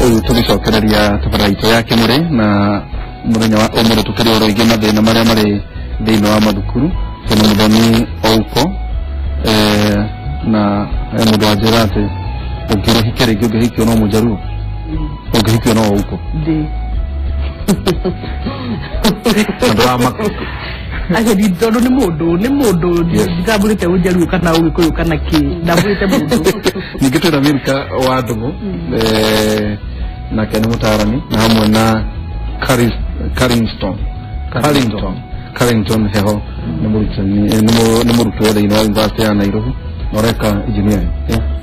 Ũyũ tũgĩcokereria tabarĩra itũ ya Kĩmũrĩ na mũthenya wa ũmũthĩ tũkĩrĩ ũhoro wĩgiĩ mathĩna marĩa marĩ thĩinĩ wa mathukuru. Twĩna Mũthoni Ouko na mũndũ wanjĩra atĩ ũngĩhika rĩngĩ ũngĩhikio no Mũjaruo, ũngĩhikio no Ouko. Ndĩ. Andũ a maku. Acio ndi tondũ nĩ mũndũ nditambũrĩte Ũjaruo kana Ũgĩkũyũ kana kĩ, ndambũrĩte mũndũ. Ningĩ twĩna Milka wa Ndũng'ũ, nake nĩ mũtaarani, na hamwe na Carrington Carrington Carrington Heho, nĩ mũrutani, nĩ mũrutwo thĩinĩ wa University ya Nairobi na ũreka engineering.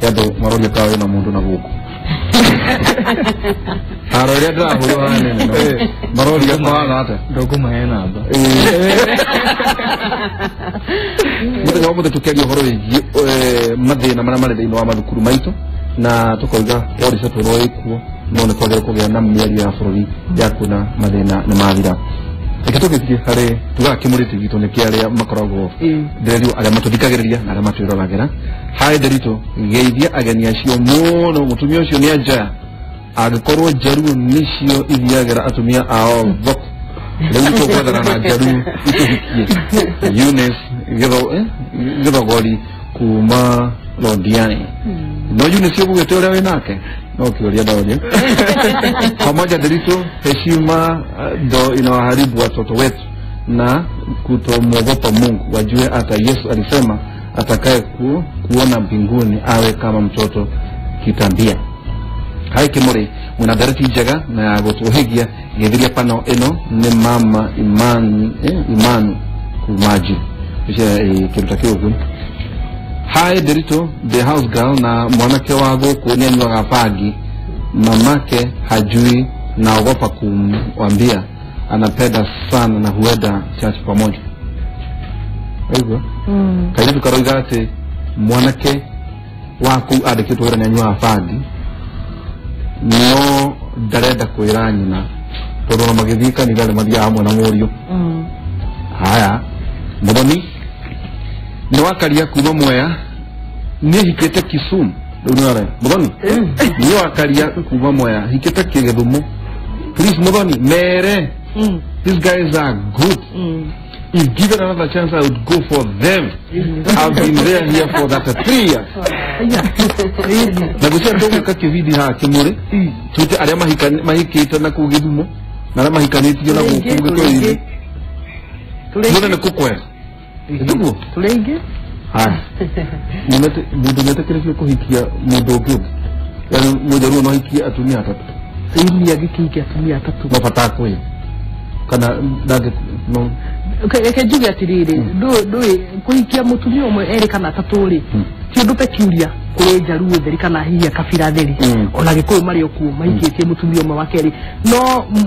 Ya andũ maroria kana wĩna mũndũ na gũkũ haro ĩrĩa ndĩrahũrwo haha nene no maroria kũhana atĩa. Ndũkũmahe namba. Mũthenya wa mũthĩ tũkĩaria ũhoro wĩgiĩ mathĩna marĩa marĩ thĩinĩ wa mathukuru maitũ, na tũkoiga policy tũrwo ĩkuo, no nĩ kwagĩrĩire kũgĩa na mĩario ya bũrũri ya kuona mathĩna nĩ mathira. Reke tũgĩthiĩ harĩ tugaga kĩmũrĩti gitũ nĩ kĩa arĩa makoragwo ndĩrerio, arĩa matũthikagĩrĩria na arĩa matwĩroragĩra. Hi Nderitu, geithia ageni acio mũno. Mũtumia ũcio nĩ anjaya angĩkorwo Njaruo nĩcio ithiagĩra atumia ao thoko, rĩu tũgwethana na Njaruo itũhikie. Eunice Gĩthogori kuma Londiani. No Eunice ũgugĩte ũrĩa wĩ nake no kĩũria ndoria. Pamoja Nderitu, heshima ndo inawaharibu watoto wetu na kutomwogopa Mungu. Wajue hata Yesu alisema atakaye kuona mbinguni awe kama mtoto kitambia. Hai Kimuri, mwina ndereti njega na ya gũtũhĩgia. Gĩthiria pano ĩno nĩ mama Imani, Imanu kuma Njiru. Ũcio kĩndũ ta kĩu ũguo. Hi Nderitu, the house girl na mwanake wa gũkũ nĩ anyuaga bangi, mamake hajui, naogopa kumwambia, anapenda sana na huenda church pamoja. Aigua kairĩtu karoiga atĩ mwanake waku andĩkĩtwo wĩra nĩ anyuaga bangi, no ndarenda kwĩra nyina tondũ ona magĩthiĩ kanitha nĩ mathiaga hamwe na mũriũ. Haya, Mũthoni nĩ wakaria kuma Mwea, niĩ hikĩte Kisumu. Rĩu nĩ ware Mũthoni nĩ wakaria kuma Mwea, hikĩte Kĩgĩthumo. Please Mũthoni, mere these guys are good. If given another chance, I would go for them. I've been there here for that 3 years. Na gucia ndũgũka kĩbindi haha kĩmũrĩ tuĩte arĩa mahikĩte na kũu Gĩthumo na arĩa mahikanĩtio na gũkũ Gĩkũyũ-inĩ muone nĩ kũkwega nĩguo. Tũrĩ aingĩ. Haya, mũndũ metĩkĩrĩtio kũhikia mũndũ ũngĩ yani Mũjaruo no ahikie atumia atatũ? Ĩni, angĩkĩhikia atumia atatũ. No bata kwĩ kana ndangĩ no. Reke njuge atĩrĩrĩ, ndũĩ kũhikia mũtumia ũmwe, erĩ kana atatũ rĩ, ti ũndũ peculiar kũrĩ Njaruo theri kana hihi kabira theri. Ona Gĩkũyũ marĩ o kuo mahikĩtie mũtumia ũmwe wa kerĩ, no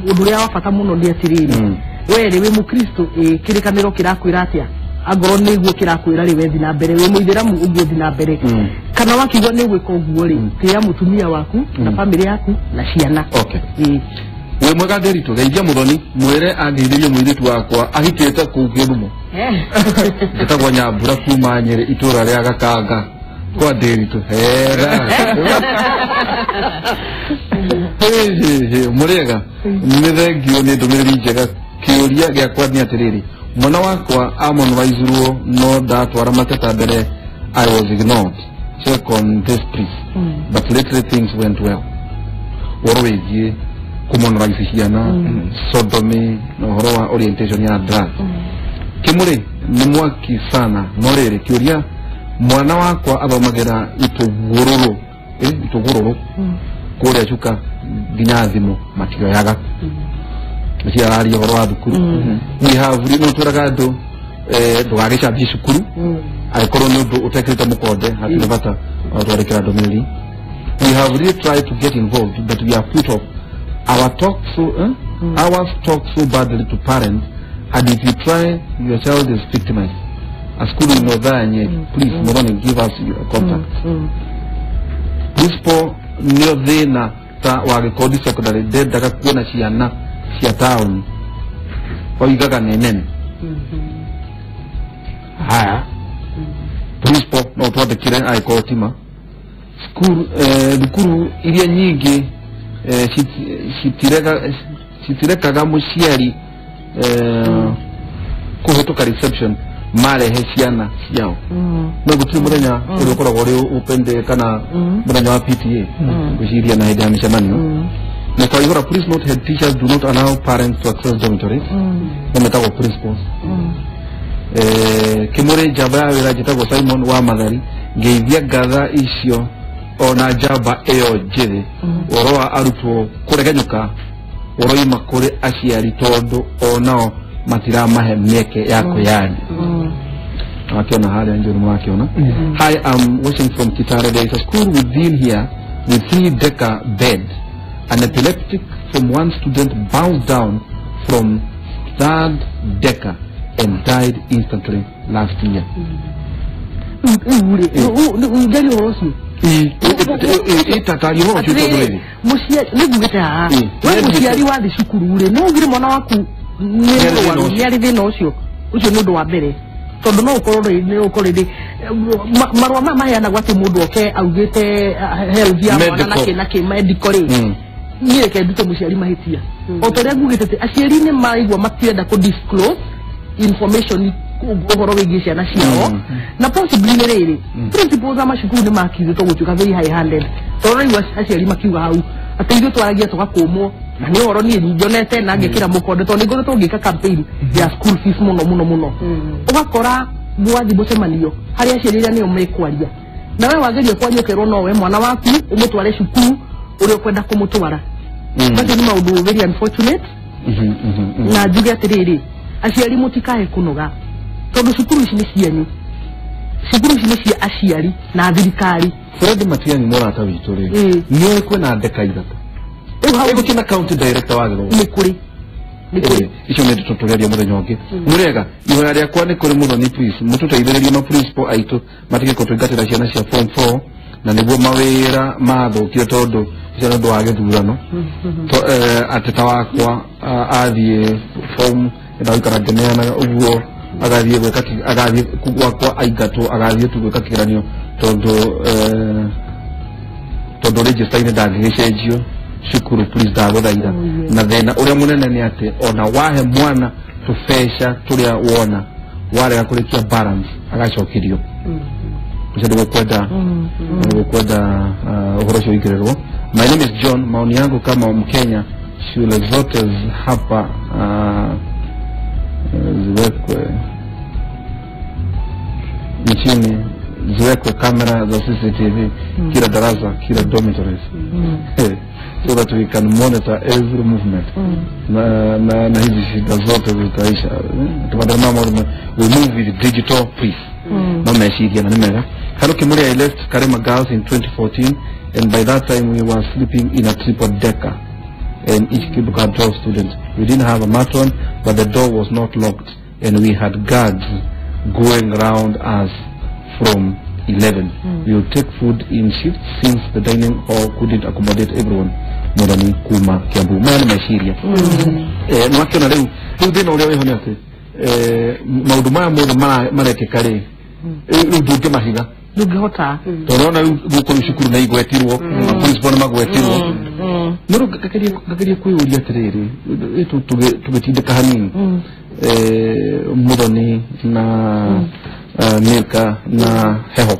ũndũ ũrĩa wa bata mũno nĩ atĩrĩrĩ, we rĩ wĩ Mũkristo, ĩ kĩrĩkanĩro kĩrakwĩra atĩa? Angorwo nĩguo kĩrakwĩra rĩ, wethi na mbere. Wĩ Mũithĩramu, ũguo thi na mbere. Kana wakiuga nĩ gwĩka ũguo rĩ, tĩĩa mũtumia waku na bamĩrĩ yaku na ciana. Okay. Wĩ mwega Nderitu, geithia Mũthoni, mwĩre angeithĩrie mũirĩtu wakwa ahikĩte kũu Gĩthumo. Njĩtagwo Nyambura kuma Nyĩrĩ, itũra rĩa Gakanga kwa Nderitu hera. Mũrĩega, nĩ thengio nĩ ndũmĩrĩri njega. Kĩũria gĩakwa nĩ atĩrĩrĩ, mwana wakwa amonwaizirwo no ndatwara mateta mbere, I was ignored. Check on this please. But lately things went well. Ũhoro wĩgiĩ kũmonorize ciana, sodomy na ũhoro wa orientation ya drug. Kĩmũrĩ nĩ mwaki sana, no rĩrĩ kĩũria, mwana wakwa athomagĩra itũgũrũrũ, itũgũrũrũ kũrĩa cuka, nginya thimũ matioyaga. Ũcio araria ũhoro wa thukuru. We have no twĩraga andũ ndũgagĩcambie cukuru angĩkorwo nĩ ũndũ ũtekĩrĩte mũkonde, hatirĩ bata twandĩkĩra ndũmĩrĩri. We have really tried to get involved, but we are put off. Our talk so ours talk so badly to parents, and if you try, your child is victimized. A school in Othaya, please Muthoni, give us your contact. Principal nĩo thĩna ta wa Gĩkondi Secondary, ndendaga kuona ciana cia taũni, oigaga nĩ nene. Haya, principal no twandĩkĩre angĩkorwo tima. Cukuru, thukuru iria nyingĩ citirekaga muciari kuhituka reception marehe ciana ciao no gutiri muthenya uria ukoragwo uri open day kana muthenya wa PTA gwiciria na hindi ya micemanio. Na kwa hivyo please note head teachers do not allow parents to access dormitories. Na metagwo principals. Kimuri njamba ya wira njitagwo Simon wa Mathari ngeithia ngatha icio ona njamba iyo njithi ũhoro wa arutwo kũregenyũka ũroima kũrĩ aciari tondũ onao matiramahe mĩeke ya kwĩyaria. Wakiona harĩa njũru wakiona. Hi, I'm watching from Kitale. There is a school within here with 3-decker bed. An epileptic from one student bounced down from 3rd decker and died instantly last year. Muciari wathi cukuru ri no ugire mwana waku ni ari thina ucio ucio ni undu wa mbere tondu no ukorwo ni ukorwo ni marua maya maheanagwo ati mundu oke augite health ya mwana na ki medical ri ni reke ndute muciari mahitia o toria ngugite ati aciari ni maraigua matirenda ku disclose information uhoro wigie ciana ciao na possibly ni riri principals a macukuru ni makithitwo gutuika very high handed tondu rĩu aciari makiuga hau ati ithuĩ twaragia tũgakũmwo na nĩ ũhoro niĩ nyonete na ngĩkĩra mũkonde tondũ nĩ ngoretwo ngĩka campaign ya school fees mũno mũno mũno ũgakora mwathi mũcemanio harĩa aciari arĩa nĩo mekwaria na we wageria kwaria ũkerwo no we mwana waku ũmũtware cukuru ũrĩa ũkwenda kũmũtwara. Macio nĩ maũndũ very unfortunate na njuge atĩrĩrĩ aciari mũtikae kũnoga tondu cukuru ici nĩ cianyu, cukuru ici nĩ cia aciari na thirikari. Fred Matiang'i mũrata witũ rĩ nĩoĩ kwĩna ndeka ithatũ Rĩu hau gũtirĩ na county director wa gĩthomo nĩ kũrĩ icio nĩ ndeto tũrĩaria mũthenya ũngĩ. Mũrĩega ihoya rĩakwa nĩ kũrĩ Mũthoni please mũtũteithĩrĩrie ma principal aitũ matige kũtũingatĩra ciana cia form 4 na nĩguo mawĩra mathũkire tondũ ciana ũndũ wa gĩthurano atĩ ta wakwa athiĩ form enda gũikara ngĩneanaga ũguo agathiĩ gwĩka agathiĩ gwakwa aingatwo agathiĩ tu gwĩka kĩgeranio tondũ tondũ register-inĩ ndangĩgĩcenjio cukuru please ndagũthaitha. Na thĩna ũrĩa mũnene nĩ atĩ ona wahe mwana tũbeca tũrĩa wona warega kũrĩkia balance agacokerio. Ũcio ndĩgũkwenda ũhoro ũcio ũingĩrĩrwo. My name is John. Maoni yangu kama Mkenya, shule zote hapa ziwekwe nchini, ziwekwe kamera za CCTV kila darasa, kila dormitories so that we can monitor every movement. Na hizi shida zote zitaisha. We move with digital peace. No meciria na nimega. Hello Kimuri, I left Karema Girls in 2014 and by that time we were sleeping in a triple decker and each cubicle had 12 students. We didn't have a matron, but the door was not locked and we had guards going round us from 11. We would take food in shifts since the dining hall couldn't accommodate everyone. Muthoni kuma Kiambu. Maya nĩ meciria. Nĩwakĩona rĩu thĩna ũrĩa wĩho nĩ atĩ maũndũ maya mothe marekĩka rĩ rĩu ndũngĩmahiga ndũngĩhota tondũ ona rĩu gũkũ rĩu cukuru nĩ igwetirwo principal nĩ magwetirwo no rĩu ngageria kwĩyũria atĩrĩrĩ tũgĩtindĩka hanini Muthoni na Milka na Heho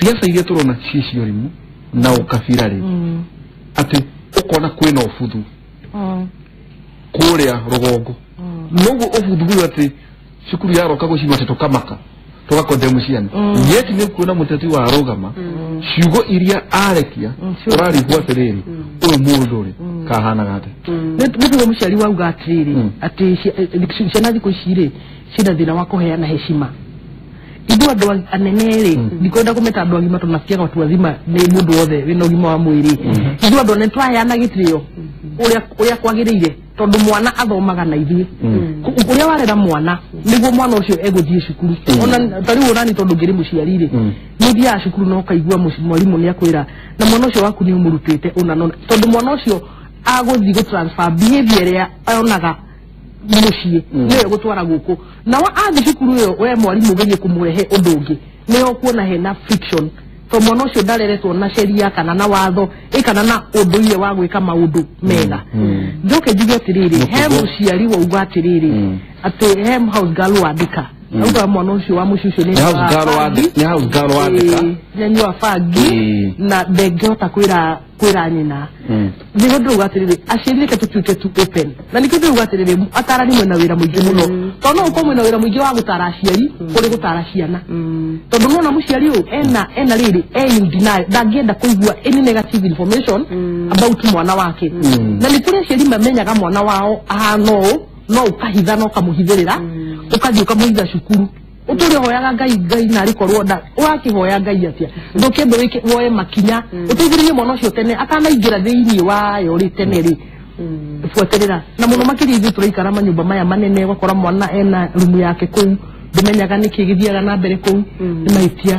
siasa iria tũrona ciĩ cia ũrimũ na ũkabira rĩ atĩ ũkona kwĩna ũbuthu kũrĩa rũgongo noguo ũbuthu ũyũ atĩ cukuru yaroka gũcinwo atĩ tũkamaka tũgakondemu ciana yet nĩ ũkuona mũteti wa rũgama ciugo iria arekia ũrarigwo atĩrĩrĩ ũyũ mũndũ rĩ kahanaga atĩa. Nĩ tuge mũciari wauga atĩrĩrĩ atĩ ciana thikũ ici rĩ ciĩna thĩna wa kũheana heshima. Ithuĩ andũ anene rĩ ndikwenda kũmeta andũ agima tondũ nasikiaga watu wazima nĩ mũndũ wothe wĩna ũgima wa mwĩrĩ. Ithuĩ andũ anene twaheana gĩtĩo ũrĩa kwagĩrĩire tondũ mwana athomaga na ithuĩ ũrĩa warera mwana nĩguo mwana ũcio egũthiĩ cukuru. Ona ta rĩu onani tondũ ngĩrĩ mũciari rĩ nĩ ũthiaga cukuru na ũkaigua mwarimũ nĩ akwĩra na mwana ũcio waku nĩ ũmũrutĩte ũna na ũna tondũ mwana ũcio agũthiĩ gũ transfer behavior ĩrĩa onaga mũciĩ nĩyo ĩgũtwara gũkũ na wa athi cukuru ĩyo we mwarimũ ũgerie kũmũrehe ũndũ ũngĩ nĩyo ũkuona hena friction To mwana ũcio ndareretwo na sheria kana na watho kana na ũndũire wa gwĩka maũndũ mega. Njoke njuge atĩrĩrĩ, he mũciari wauga atĩrĩrĩ atĩ he house girl wandĩka auga mwana ũcio wa mũciĩ ũcio nĩ house girl wandĩka nĩanyua bangi na ndengĩhota kwĩra nyina. Nĩguo ndĩrauga atĩrĩrĩ, aciari reke tũtuĩke tu open, na nĩkĩo ndĩrauga atĩrĩrĩ atarani mwena wĩra mũingĩ mũno, tondũ no ũkorwo mwena wĩra mũingĩ wa gũtara aciari kũrĩ gũtara ciana, tondũ nĩwona mũciari ũyũ ena rĩrĩ e in denial, ndangĩenda kũigua any negative information about mwana wake. Na nĩ kũrĩ aciari mamenyaga mwana wao ahana ũũ, no ũkahitha na ũkamũhithĩrĩra, ũkathiĩ ũkamũhitha cukuru, ũtũre hoyaga Ngai Ngai na arĩkorwo nda ũrakĩhoya Ngai atĩa, ndũkĩambe wĩke woe makinya ũteithĩrĩrie mwana ũcio tene akanaingĩra thĩinĩ wayo rĩ tene rĩ buatĩrĩra. Na mũno makĩria ithuĩ tũraikara manyũmba maya manene, ũgakora mwana ena rumu yake kũu, ndũmenyaga nĩkĩ gĩthiaga na mbere kũu, nĩ mahĩtia.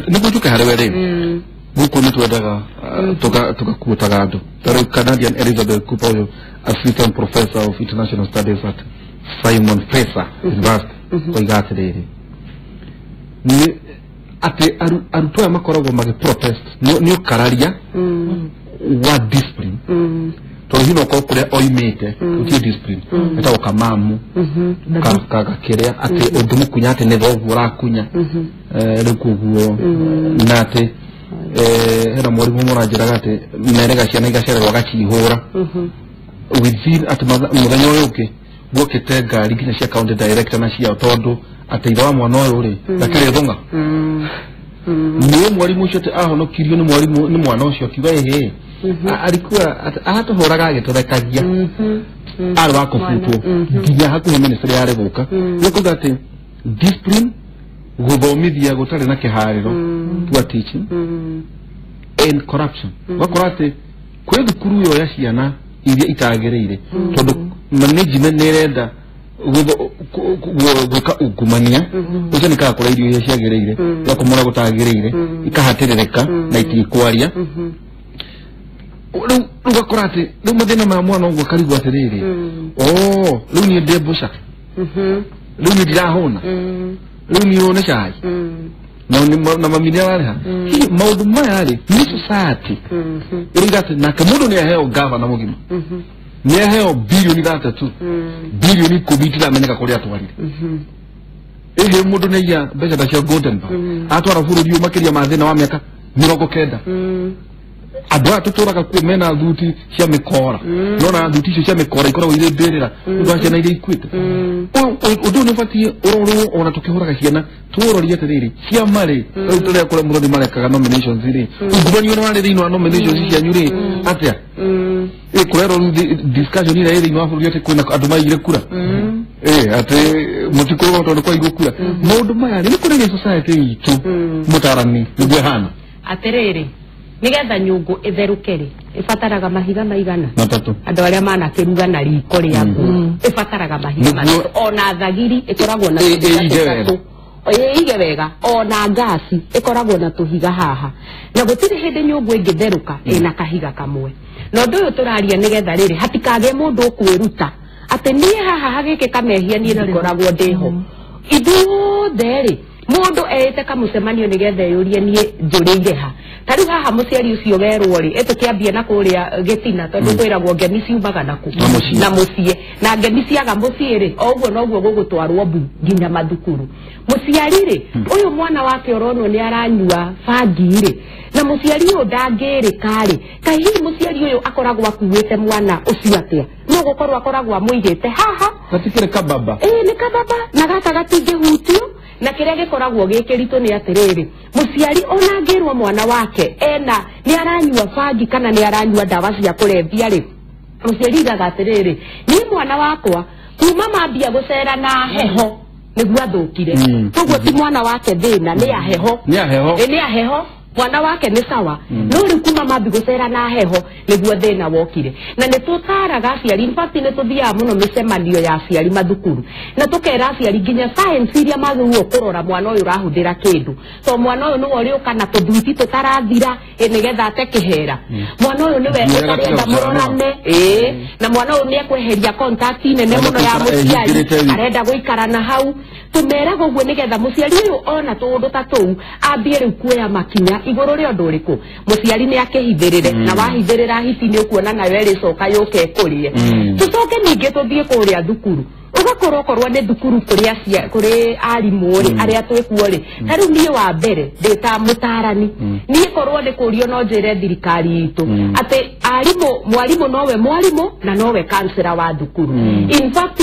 Nĩguo njuke harĩ we rĩ, gũkũ nĩ twendaga tũgakuotaga andũ. Ta rĩu Canadian Elizabeth Cooper ũyũ, assistant professor of international studies at Simon Fraser University, oiga atĩrĩrĩ, nĩ atĩ arutwo aya makoragwo magĩ protest nĩ ũkararia wa discipline, tondũ hihi no ũkorwo kũrĩa oimĩte gũtirĩ discipline, etagwo kamamu gakĩrĩa atĩ ũngĩmũkunya atĩ nĩ thoguo ũrakunya, rĩu koguo na atĩ hena mwarimũ mũranjĩraga atĩ merega ciana igacererwo agacihũra within atĩ mũthenya ũyũ ũngĩ guokĩte ngari nginya cia county director na ciao, tondũ atĩ ithe wa mwana ũyũ rĩ ndakĩrĩ thũng'a. Nĩ mwarimũ ũcio atĩ ahonokirio nĩ mwarimũ nĩ mwana ũcio akiuga ĩhĩ alikuwa atũhũraga agĩtũthekagia, arĩ wa kũbutwo nginya hakuhĩ ministry yarĩ gũka. Nĩ kuga atĩ discipline, gũthomithia gũtarĩ na kĩharĩro, poor teaching and corruption. Ũgakora atĩ kwĩ thukuru yoya ciana iria itagĩrĩire, tondũ management nĩ ĩrenda gwĩka ungumania, ũcio nĩ kaga kũrĩa irio iria ciagĩrĩire, ĩgakomora gũtagĩrĩire, ikahatĩrĩrĩka na itikwaria. Rĩu ũgakora atĩ rĩu mathĩna ma mwana ũguo akarigwo atĩrĩrĩ, rĩu niĩ ndĩ mbũca, rĩu niĩ ndirahũna, rĩu niĩ ũyũ nĩ cai na mami nĩ ararĩha. Hihi maũndũ maya rĩ nĩ society ĩroiga atĩ nake mũndũ nĩ aheo gavana mũgima, nĩ aheo bilioni 3, bilioni 10 itiramenyeka kũrĩa atwarire. Ĩhĩ mũndũ nĩ aiya mbeca ta cia Golden Bar, atwara bũrũri ũyũ makĩria ma thĩna wa mĩaka 90. Andũ aya tũtũraga kuo mena thuti cia mĩkora, nona thuti icio cia mĩkora ikoragwo irĩ mbĩrĩra ũndũ wa ciana iria ikuĩte. Ũndũ ũyũ nĩ ũbatiĩ ũrorwo, ona tũkĩhũraga ciana tũrorie atĩrĩrĩ, ciama rĩ, rĩu tũrĩa kũrĩa mũrori marekaga nominations rĩ, ungumania ũrĩa warĩ thĩinĩ wa nominations cianyu rĩ atĩa? Kũrerwo rĩu discussion ĩrĩa ĩ thĩinĩ wa bũrũri atĩ kwĩna andũ maigire kura, atĩ mũtikũrũgama tondũ kwaigwo kura. Maũndũ maya rĩ nĩ kũrĩ society itũ mũtarani nĩguo ĩhana atĩrĩrĩ, nigetha nyũngũ ĩtherũke rĩ ĩbataraga mahiga maigana matatũ. Andũ arĩa manakĩruga na riko rĩa ngũ ĩbataraga mahiga matatũ, ona thagiri ĩkoragwo na tũhiga tũtatũ, ĩige wega, ona ngasi ĩkoragwo na tũhiga haha, na gũtirĩ hĩndĩ nyũngũ ĩngĩtherũka ĩna kahiga kamwe. Na ũndũ ũyũ tũraria nĩgetha rĩrĩ hatikagĩe mũndũ ũkwĩruta atĩ niĩ haha hagĩkĩka mehia niĩ ndikoragwo ndĩho. Ithuothe rĩ mũndũ eĩte kamũcemanio nĩgetha eyũrie niĩ njũrĩire ha. Ta rĩu haha mũciari ũcio werwo rĩ, ĩtũkĩambie na kũrĩa gĩtina, tondũ kwĩragwo ngemi ciumaga naku na mũciĩ, na ngemi ciaga mũciĩ rĩ, o ũguo noguo gũgũtwarwo mbu nginya mathukuru. Mũciari rĩ, ũyũ mwana wake ũronwo nĩ aranyua bangi rĩ, na mũciari ũyũ ndangĩrĩka rĩ, kaĩ hihi mũciari ũyũ akoragwo akuĩte mwana ũcio atĩa? No gũkorwo akoragwo amũigĩte haha, gatikĩrĩ kababa. Nĩ kababa, na gaka gatingĩhutio. Na kĩrĩa gĩkoragwo gĩ kĩritũ nĩ atĩrĩrĩ, mũciari ona angĩrwo mwana wake ena nĩ aranyua bangi kana nĩ aranyua ndawa cia kũrebia rĩ, mũciari igaga atĩrĩrĩ, niĩ mwana wakwa kuma mambia gũcera na heho nĩguo athũkire. Koguo ti mwana wake thĩna, nĩ aheho. Nĩ aheho. Nĩ aheho. Mwana wake nĩ sawa no rĩu kuma mambi gũcera na heho nĩguo thĩna wokire. Na nĩ tũtaraga aciari, in fact nĩ tũthiaga mũno mĩcemanio ya aciari mathukuru na tũkera aciari nginya science iria magĩrĩirwo kũrora mwana ũyũ ũrahũthĩra kĩndũ, to mwana ũyũ nĩwe ũrĩũka na tũthuiti tũtarathira nĩgetha ate kĩhera. Mwana ũyũ nĩwe ũtarenda mũrorane, na mwana ũyũ nĩekweheria contact nene mũno ya mũciari, arenda gũikara na hau. Tũmeraga ũguo nĩgetha mũciari ũyũ ona tũũndũ ta tũu ambie rĩu kuoya makinya igũrũ rĩa ũndũ ũrĩkũ. Mũciari nĩ akĩhithĩrĩre, na wahithĩrĩra hiti nĩ ũkuona nayo ĩrĩcoka yũke ĩkũrĩe. Tũcoke ningĩ tũthiĩ kũrĩa thukuru, ũgakorwo okorwo nĩ thukuru kũrĩ arimũ rĩ arĩa twĩkuo rĩ, ta rĩu niĩ wa mbere ndĩ ta mũtarani, niĩ korwo nĩ kũrio no njĩre thirikari itũ atĩ arimũ, mwarimũ nowe mwarimũ na nowe kansera wa thukuru. In fact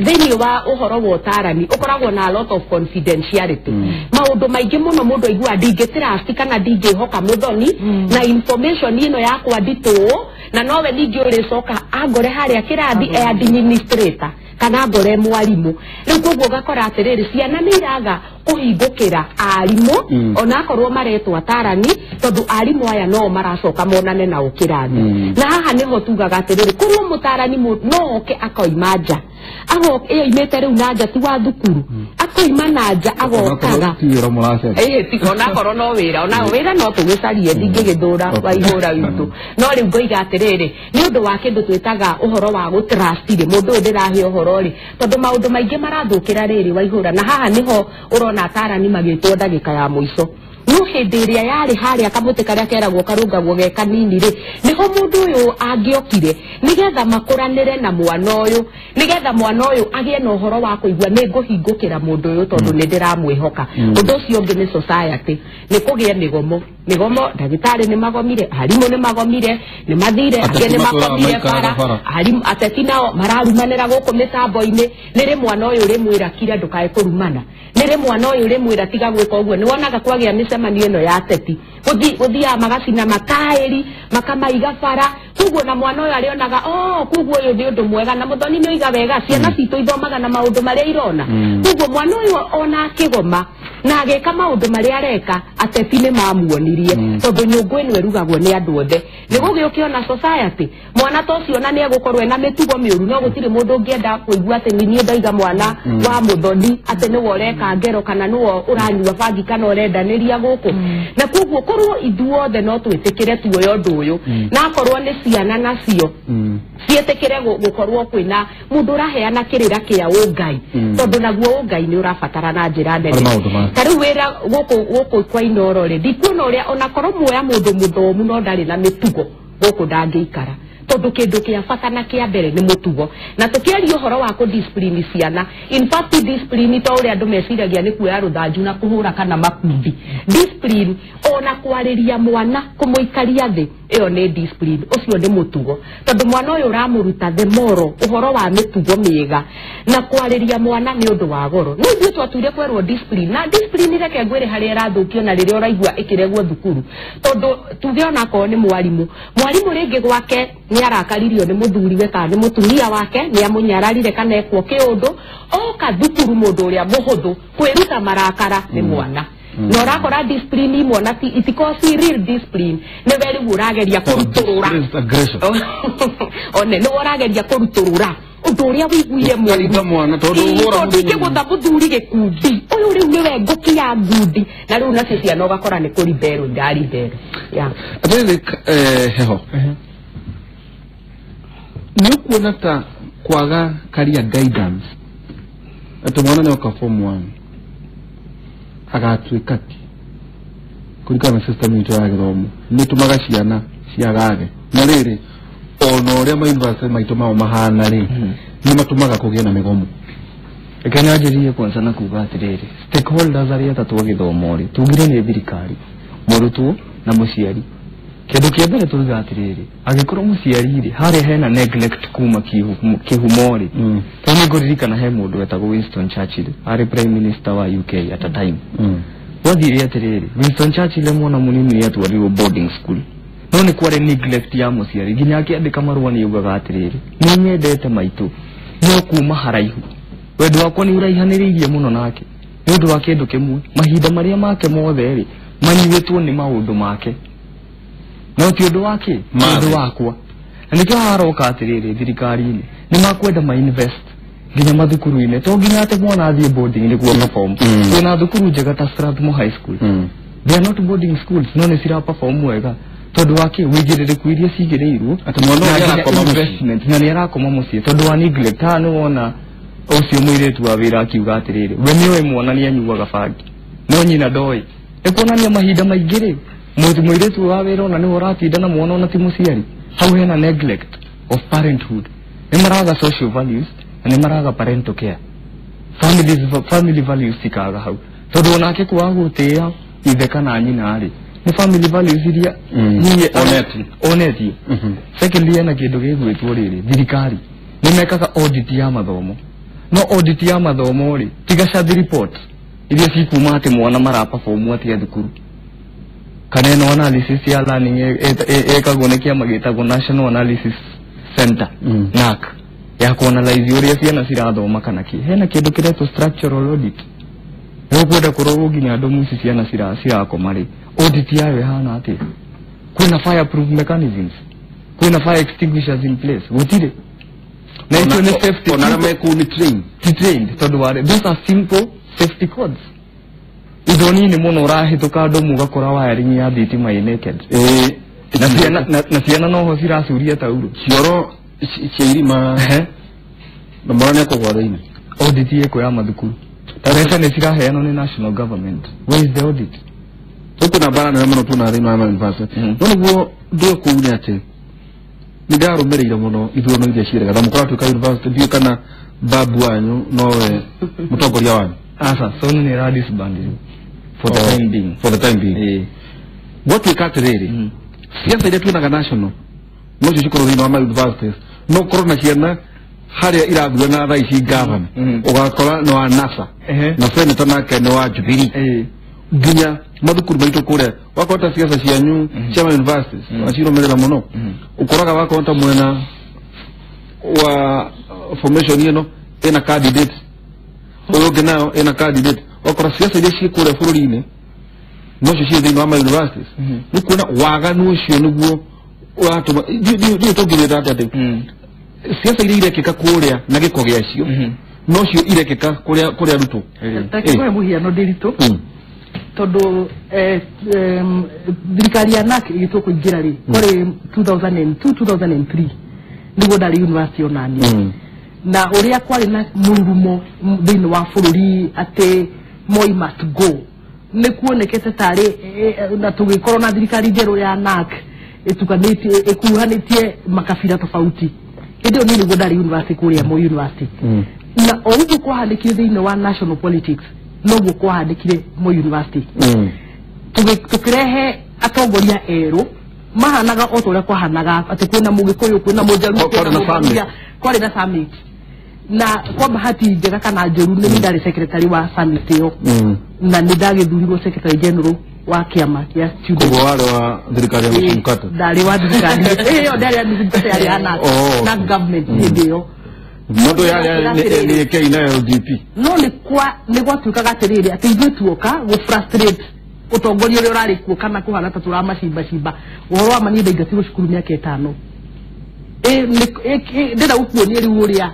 thĩinĩ wa ũhoro wa ũtarani ũkoragwo na a lot of confidentiality. Maũndũ maingĩ mũno mũndũ aiguaga ndingĩtrust kana ndingĩhoka mũthoni na information ĩno yakwa nditũ, na nowe ningĩ ũrĩcoka angore harĩa kĩrathi e administrator kana ngore mwarimũ. Rĩu koguo ũgakora atĩrĩrĩ, ciana nĩ iraga kũhingũkĩra arimũ onakorwo maretwo atarani, tondũ arimũ aya no maracoka monane nao kĩrathi. Na haha nĩho tugaga atĩrĩrĩ, korwo mũtarani no oke akoima nja, agoka ĩyoimĩte rĩu na nja ti wa thukuru, akoima na nja agokaga onakorwo no wĩra, ona wĩra no tũgĩcarie, ndingĩgĩthũra wa ihũra witũ. No rĩu ngoiga atĩrĩrĩ, nĩ ũndũ wa kĩndũ twĩtaga ũhoro wa gũtrust rĩ, mũndũ ũyũ ndĩrahe ũhoro rĩ, tondũ maũndũ maingĩ marathũkĩra rĩrĩ wa ihũra. Na haha nĩho ũrona atarani magĩtwo ndagĩka ya mũico. No hĩndĩ ĩrĩa yarĩ harĩa kamũtĩ karĩa keragwo karũngagwo ge kanini rĩ, nĩho mũndũ ũyũ angĩokire nĩgetha makũranĩre na mwana ũyũ, nĩgetha mwana ũyũ agĩe na ũhoro wa kũigua nĩ ngũhingũkĩra mũndũ ũyũ tondũ nĩ ndĩramwĩhoka. Ũndũ ũcio ũngĩ nĩ society, nĩ kũgĩe mĩgomo. Mĩgomo, ndagĩtarĩ nĩ magomire, arimũ nĩ magomire, nĩ mathire, angĩ nĩ makomire bara, arimũ ateti nao mararumanĩra gũkũ mĩtambo-inĩ. Nĩ rĩ mwana ũyũ ũrĩmwĩra kira ndũkae kũrumana, nĩ rĩ mwana ũyũ ũrĩmwĩra tiga gwĩka ũguo. Nĩ wonaga kwagĩa mĩcemanio ĩno ya ateti, gũthiaga magacina mataĩri makamaiga bara, koguo na mwana ũyũ arĩonaga oh koguo ũyũ nĩ ũndũ mwega. Na mũthoni nĩ oiga wega, ciana citũ ithomaga na maũndũ marĩa irona, koguo mwana ũyũ ona akĩgoma na agĩka maũndũ marĩa areka, ateti nĩ mamuonirie, tondũ nyũngũ ĩno ĩrugagwo nĩ andũ othe. Nĩ gũgĩũke ona society, mwana ta ũcio ona nĩ egũkorwo ena mĩtugo mĩũru, no gũtirĩ mũndũ ũngĩenda kũigua atĩ nĩ niĩ ndaiga mwana wa mũthoni atĩ nĩwe ũreka ngero kana nĩwe ũranyua bangi kana ũrendanĩria gũkũ. Na koguo korwo ithuothe no twĩtĩkĩre tuoye ũndũ ũyũ, na akorwo nĩ ciana nacio ciĩtĩkĩre gũkorwo kwĩna mũndũ ũraheana kĩrĩra kĩa ũngai, tondũ naguo ũngai nĩ ũrabatara na njĩra nene. Ta rĩu wĩra gũkũ kwa Inooro rĩ, ndikuona ũrĩa onakorwo muoya mũndũ mũthomu no ndarĩ na mĩtugo gũkũ ndangĩikara, tondũ kĩndũ kĩa bata na kĩa mbere nĩ mũtugo. Na tũkĩaria ũhoro wa kũ-discipline ciana, in fact discipline to ũrĩa andũ meciragia nĩ kuoya rũthanju na kũhũra kana makundi. Discipline ona kwarĩria mwana kũmũikaria thĩ, ĩyo nĩ discipline, ũcio nĩ mũtugo, tondũ mwana ũyũ ũramũruta the moral, ũhoro wa mĩtugo mĩega, na kwarĩria mwana nĩ ũndũ wa goro. No ithuĩ twatuire kwerwo discipline, na discipline reke ngwĩre harĩa ĩrathũkio na rĩrĩa ũraigua ĩkĩregwo thukuru, tondũ tuge onakorwo nĩ mwarimũ, mwarimũ rĩngĩ gwake nĩ arakaririo nĩ mũthuriwe kana nĩ mũtumia wake, nĩ amũnyararire kana ekwo kĩũndũ, oka thukuru mũndũ ũrĩa mũhũthũ kwĩruta marakara nĩ mwana. Na ũrakora discipline imwe na itikorwo ci real discipline, nĩwe rĩu ũrageria kũrutũrũra, one nĩwe ũrageria kũrutũrũra ũndũ ũrĩa wĩiguire mũru, tondũ ingĩgũtha mũthuri gĩkundi ũyũ rĩu nĩwe ngũki ya ngundi, na rĩu nacio ciana ũgakora nĩ kũribero iraribero. Atĩrĩrĩ, heho nĩ ũkuona ta kwaga career guidance atĩ mwana nĩ oka form 1 agatuĩka ti kũringana na system itũ ya gĩthomo nĩ tũmaga ciana ciagage, na rĩrĩ ona ũrĩa ma-university maitũ mao mahana rĩ, nĩ matũmaga kũgĩe na mĩgomo. Reke nyanjĩrĩrie kwanza na kuga atĩrĩrĩ, stakeholders arĩa atatũ a gĩthomo rĩ, tugire nĩ thirikari, mũrutwo na mũciari. Kĩndũ kĩa mbere tuiga atĩrĩrĩ, angĩkorwo mũciari rĩ harĩa hena neglect kuma kĩhumo rĩ, tondũ nĩ ngũririkana he mũndũ wetagwo Winston Churchill, arĩ prime minister wa UK at a time. Gwathire atĩrĩrĩ, Winston Churchill mwana mũnini nĩ atwarirwo boarding school, no nĩ kwarĩ neglect ya mũciari, nginya akĩandĩka marũa nĩ augaga atĩrĩrĩ, nĩ nyendete maitũ no kuma haraihu, wendo wakwa nĩ ũraihanĩrĩirie mũno nake nĩ ũndũ wa kĩndũ kĩmwe, mahinda marĩa make mothe rĩ manyuĩtwo nĩ maũndũ make no ti ũndũ wake ũndũ wakwa. Na nĩkĩo haroka atĩrĩrĩ thirikari-inĩ nĩ makwenda ma invest nginya mathukuru-inĩ to nginya atĩ mwana athiĩ boarding nĩguo perform. Kwĩna thukuru njega ta Strathmore High School. They are not boarding schools no nĩ cira perform wega tondũ wake wĩigĩrĩrĩku iria cigĩrĩirwo atĩ mwana na ũyũ nginya arakoma mũciĩ. investment na nĩ arakoma mũciĩ tondũ wa neglect. Haha nĩ wona ũcio mũirĩtu wa wĩra akiuga atĩrĩrĩ we nĩoĩ mwana nĩ anyuaga bangi no nyina ndoĩ. Nĩ kuonania mahinda maingĩ rĩ mũirĩtu wa wĩra ona nĩwe ũratinda na mwana ona ti mũciari. Hau hena neglect of parenthood. Nĩ maraga social values na nĩ maraga parental care. Family values cikaga hau tondũ onake kwaga gũtĩĩa ithe kana nyina rĩ nĩ family values iria niĩ onetie. Secondly hena kĩndũ gĩgwĩtwo rĩrĩ thirikari nĩ mekaga audit ya mathomo no audit ya mathomo rĩ tiga shathi report iria cikuma atĩ mwana maraperform atĩa thukuru kana ĩno analysis ya learning ĩkagwo nĩ kĩama gĩtagwo National Analysis Center NAC ya kuanalyze ũrĩa ciana cirathoma kana kĩ. Hena kĩndũ kĩretwo structural audit. Nĩ ũkwenda kũrorwo nginya ndomu ici ciana cirakoma rĩ audit yayo ĩhana atĩa. Kwĩna fireproof mechanisms, kwĩna fire extinguishers in place gũtirĩ. Na icio nĩ safety ona arĩa mekũu nĩ trained. Ti trained tondũ wa those are simple safety codes. Indo nini mũno ũrahĩtũka ndomu ũgakora wiring ya thitima ĩ naked. Na ciana noho ciracuria tauro cioro cia irima na mwana nĩ akũgwa thĩinĩ. Audit ĩkũ ya mathukuru mbeca nĩ ciraheanwo nĩ national government. Where is the audit? Gũkũ na mbara nene mũno tuona thĩinĩ wa university. No nĩguo ndũe kũu nĩ atĩ nĩ ndarũmĩrĩire mũno ithurano iria ciĩrĩga na mũkoratuĩka university ndiũĩ kana babu wanyu nowe mũtongoria wanyu. Asa SONU nĩ ĩra disband rĩu for the time being. For the time being. Gwatuĩka atĩrĩrĩ ciaca iria tuonaga national nocio cikorwo thĩinĩ wa ma universities no ũkorwo na ciana harĩa irathurana thaa ici gavana ũgakora nĩ wa NASA na senator nake nĩ wa Jubilee. Nginya mathukuru maitũ kũrĩa wakorwo ta ciaca cianyu cia ma universities wacirũmĩrĩra mũno ũkoraga wakorwo ta mwena wa formation ĩno ĩna candidate ũyũ ũngĩ nayo ĩna candidate wakora ciaca iria ciĩ kũrĩa bũrũri-inĩ nocio ciĩ thĩinĩ wa ma universities. Nĩ kuona waganu ũcio nĩguo ũratũma ndiũ tũngĩrĩra atĩa atĩ ciaca iria irekĩka kũrĩa na gĩko gĩacio nocio irekĩka kũrĩa arutwo. Reke mũhiano ndĩritũ tondũ thirikari ya NAC ĩgĩtua kũingĩra rĩ kwarĩ 2002 2003 nĩguo ndarĩ university onaniĩ na ũrĩa kwarĩ na mũrurumo thĩinĩ wa bũrũri atĩ Moi must go nĩ kuonekete tarĩ na tũgĩkorwo na thirikari njerũ ya NAC ĩtukanĩtie ĩkuruhanĩtie makabira tofauti. Hĩndĩ ĩyo niĩ nĩguo ndarĩ university kũrĩa Moi University na o ũguo kwahanĩkire thĩinĩ wa national politics noguo kwahanĩkire Moi University. Tũkĩrehe atongoria erũ mahanaga o ta ũrĩa kwahanaga atĩ kwĩna Mũgĩkũyũ kwĩna Mũjaruo kwĩna Mũluhya kwarĩ na summit. Na kwa bahati njega kana njũru nĩ ndarĩ secretary wa summit ĩyo na nĩ ndagĩthurirwo secretary general wa kĩama kĩa students. Koguo warĩ wa thirikari ya nusu mkate. Ndarĩ wa thirikari ĩyo ndarĩ ya nusu mkate yarĩ ya NAC na government hĩndĩ ĩyo. Mũndũ yarĩ nĩ K na LDP. No nĩ gwatuĩkaga atĩrĩrĩ atĩ ithuĩ tuoka gũ frustrate ũtongoria ũrĩa ũrarĩ kuo kana kũhana ta tũramacimba ũhoro wa ma niĩ ndaingatirwo cukuru mĩaka ĩtano. Ndĩrenda gũkuonia rĩu ũrĩa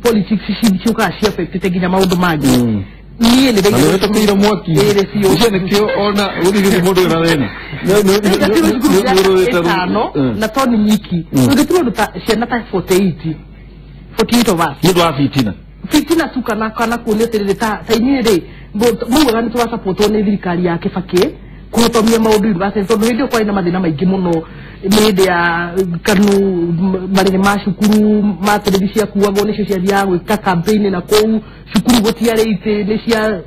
politics ciũkaga ci affectĩte nginya maũndũ mangĩ. Niĩ nĩ ndaingatirwo mwaki ũcio nĩkĩo ona gũtirĩ mũndũ wĩna thĩna. Ndaingatirwo cukuru mĩaka ĩtano na to nĩ nyiki tũingatirwo andũ ta ciana ta 48 of us nĩ ũndũ wa fitina fitina tu kana kuonio atĩrĩrĩ ta inyuĩ rĩ maugaga nĩ tũrasapotwo nĩ thirikari ya Kibaki kũhotomia maũndũ university tondũ hĩndĩ ĩyo kwarĩ na mathĩna maingĩ mũno nĩ hĩndĩ ya KANU marĩrĩ ma cukuru ma terebi ciakuagwo nĩcio ciathiaga gwĩka campaign na kũu cukuru gũtiarĩ itĩ nĩ cia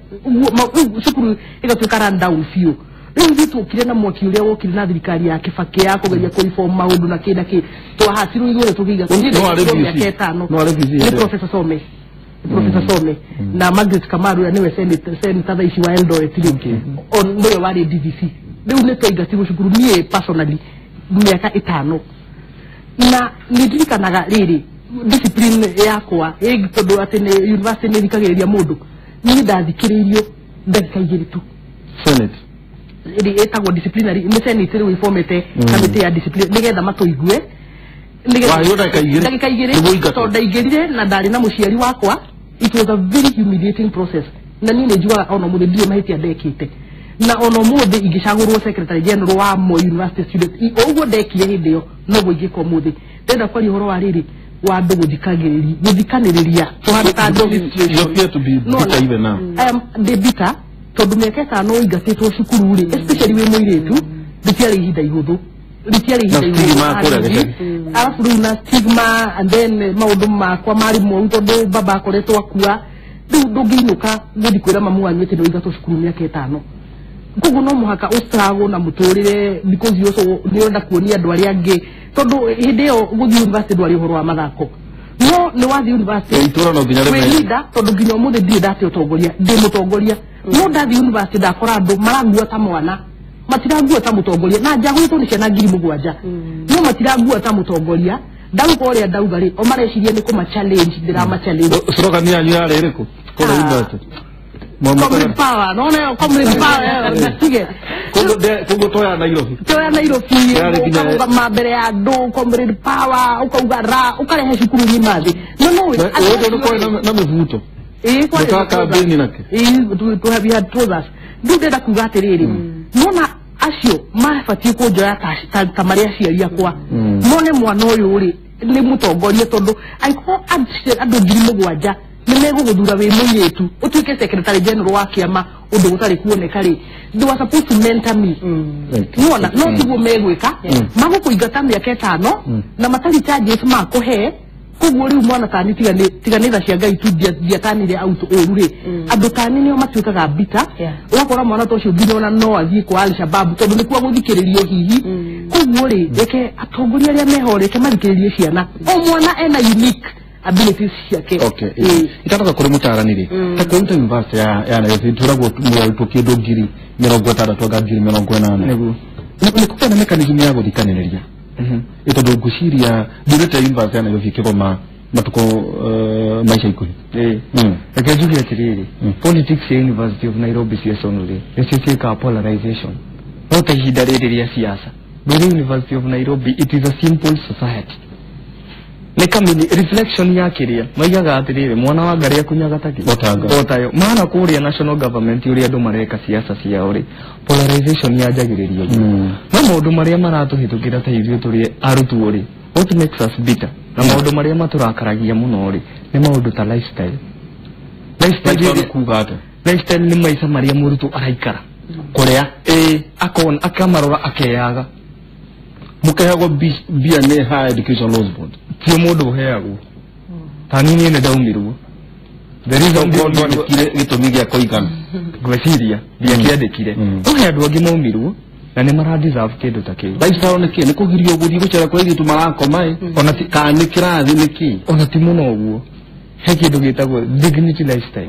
cukuru ĩgatuĩka run down biũ. Rĩu ithuĩ tuokire na mwaki ũrĩa wokire na thirikari ya Kibaki ya kũgeria kũreform maũndũ na kĩ na kĩ twahatirwo ithuothe tũkĩiga mĩaka ĩtano nĩ Professor Some. Professor Some na Margaret Kamaru ũrĩa nĩwe senator thaa ici wa Eldoret rĩ nĩwe warĩ DVC. Rĩu nĩ twaingatirwo cukuru niĩ personally mĩaka ĩtano na nĩ ndirikanaga rĩrĩ discipline yakwa tondũ atĩ nĩ university nĩ ĩthikagĩrĩria mũndũ niĩ ndathikĩrĩirio ndagĩka igĩrĩ tu Senate ĩtagwo disciplinary nĩ senate rĩu ĩbomete kamĩtĩ ya discipline nĩgetha matũigue ndagĩka igĩrĩ tondũ ndaingĩrire na ndarĩ na mũciari wakwa. It was a very humiliating process na niĩ nĩ njugaga ona ũmũthĩ ndirĩ mahĩtia ndekĩte na ona ũmũthĩ ingĩcagũrwo secretary general wa Moi University student o ũguo ndekire hĩndĩ ĩyo noguo ingĩka ũmũthĩ. Ndĩrenda kwaria ũhoro wa rĩrĩ wa andũ gũthikanĩrĩria tũhana ta administration. You appear to be bitter even now. I am ndĩ bitter tondũ mĩaka ĩtano ũingatĩtwo cukuru rĩ, especially wĩ mũirĩtu, rĩtiarĩ ihinda ihũthũ, rĩtiarĩ ihinda ihũthũ. Arabu rĩu na stigma and then maũndũ makwa marĩ moru tondũ baba akoretwo akua, rĩu ndũngĩinũka gũthiĩ kwĩra mamu wanyu atĩ nĩũingatwo cukuru mĩaka ĩtano. Koguo no mũhaka ũstruggle na mũtũrĩre because you also nĩũrenda kuonia andũ arĩa angĩ tondũ hĩndĩ ĩyo gũthiĩ university ndwarĩ ũhoro wa mathako no nĩ wathiĩ university itũra no nginya wĩ leader tondũ nginya ũmũthĩ ndirĩ ndate ũtongoria, ndĩ mũtongoria no ndathiĩ university ndakora andũ marangua ta mwana, matirangua ta mũtongoria na njagũrĩtwo nĩ ciana 7,000 no matirangua ta mũtongoria. Ndauga ũrĩa ndauga rĩ, o mareciria nĩ kũma challenge, ndĩrama challenge. Slogan yanyu yarĩ ĩrĩkũ kũrĩa university? Comrade power, no no comrade power tige koguo toya Nairobi, toya Nairobi ukarũgama mbere ya andũ comrade power ukauga ra ukarehe cukuru ng'ima thĩ no no ũndũ nĩ na mĩbuto ĩĩ campaign nake ĩĩ to have had trousers. Rĩu ndĩrenda kuga atĩrĩrĩ, mona acio mabatiĩ kũnjoya ta marĩ aciari akwa, mone mwana ũyũ rĩ nĩ mũtongoria tondũ angĩkorwo andũ 7,000 nĩ megũgũthura wĩ mũirĩtu ũtuĩke secretary general wa kĩama ũndũ gũtarĩ kuoneka rĩ, they were supposed to mentor me. Nĩwona no tiguo megwĩka, magũkũingata mĩaka ĩtano na matarĩ charges makũhe. Koguo rĩu mwana tani tiga nĩ tha cia Ngai tu ndiatanire out ũru rĩ, andũ tani nĩo matuĩkaga bitter, ũgakora mwana ta ũcio nginya ona no athiĩ kwa Al-Shabaab tondũ nĩkuo gũthikĩrĩrio hihi. Koguo rĩ, reke atongoria arĩa meho reke mathikĩrĩrie ciana, o mwana ena unique abilities ciake. Okay, itatoka kũrĩ mũtarani rĩ, ta kũruta university ya Nairobi tũragwo mũrutwo kĩndũ 60,000 anga 80,000 nĩguo nĩ kũgĩa na mechanism ya gũthikanĩrĩria tondũ ngwĩciria ndurĩte university ya Nairobi ĩkĩgoma matukũ maica ikuhĩ. Reke njuge atĩrĩrĩ, politics ya University of Nairobi ciacono rĩ nĩcio ciĩkaga polarization no ta ihinda rĩrĩ rĩa siasa ndũrĩ University of Nairobi it is a simple society nĩ kamini reflection ya kĩrĩa maigaga atĩrĩrĩ mwana wa ngarĩ akunyaga takĩ otayo maana kũrĩa national government ũrĩa andũ mareka siasa ciao rĩ polarization yanjagĩrĩria no maũndũ marĩa maratũhĩtũkĩra ta ithuĩ tũrĩ arutwo rĩ, what makes us bitter na maũndũ marĩa matũrakaragia mũno rĩ nĩ maũndũ ta lifestyle. Lifestyle kuga atĩa? Lifestyle nĩ maica marĩa mũrutwo araikara kũrĩa ĩĩ akamarora akeyaga mũkeheagwo mbia nĩ Higher Education Loans Board tio mũndũ ũheagwo ta niĩ nĩ ndaumirwo the reason ndwandĩkire gĩtũmi gĩa kũigana ngwĩciria ndiakĩandĩkire no he andũ angĩ maumirwo na nĩ mara deserve kĩndũ ta kĩu. Lifestyle nĩ kĩ? Nĩ kũgirio gũthiĩ gũcera kwa airĩtu marakoma ĩ ona ti kana nĩ kĩrathi nĩ kĩ? Ona ti mũno ũguo, he kĩndũ gĩtagwo dignity lifestyle.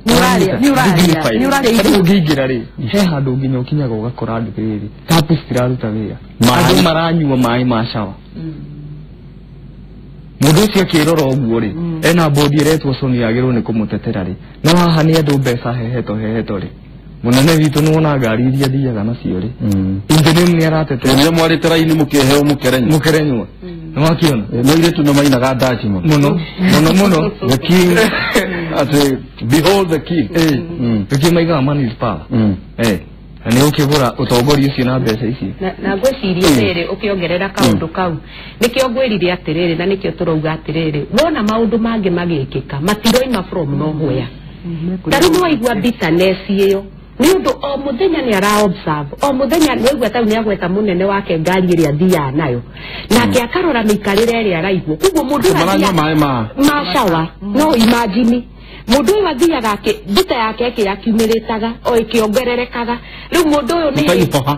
Nĩ ũrarĩa rĩu ũngĩingĩra rĩ he handũ nginya ũkinyaga ũgakora andũ rĩrĩ tapu citiraruta wĩra, andũ maranyua maĩ ma shower. Mũndũ ũcio akĩrora ũguo rĩ ena bodi ĩretwo Soni yagĩrĩirwo nĩ kũmũtetera rĩ, no haha nĩ andũ mbeca hehetwo rĩ mũnene witũ nĩwona ngari iria thiaga nacio rĩ injinia nĩ aratetera nĩ mwarĩte raini mũkĩheo mũkerenywa nĩwakĩona no airĩtu nĩ mainaga ndaci mũno mũno mũno the king atĩ behold the king nĩkĩo maigaga money is power na nĩ ũkĩgũra ũtongoria ũcio na mbeca ici na ngwĩciria rĩrĩ ũkĩongerera kaũndũ kau nĩkĩo ngwĩrire atĩrĩrĩ na nĩkĩo tũrauga atĩrĩrĩ wona maũndũ mangĩ magĩkĩka matiroima from nowhere. Ta rĩu nĩwaigua bitterness ĩyo nĩ ũndũ o mũthenya nĩ ara observe, o mũthenya nĩwaigua tau nĩagweta mũnene wake ngari ĩrĩa athiaga nayo nake akarora mĩikarĩre ĩrĩa araigua koguo mũndũ maranyua maĩ ma shower no imagine mũndũ ũyũ athiaga mbita yake ĩkĩakiumĩrĩtaga o ĩkĩongererekaga rĩu mũndũ ũyũ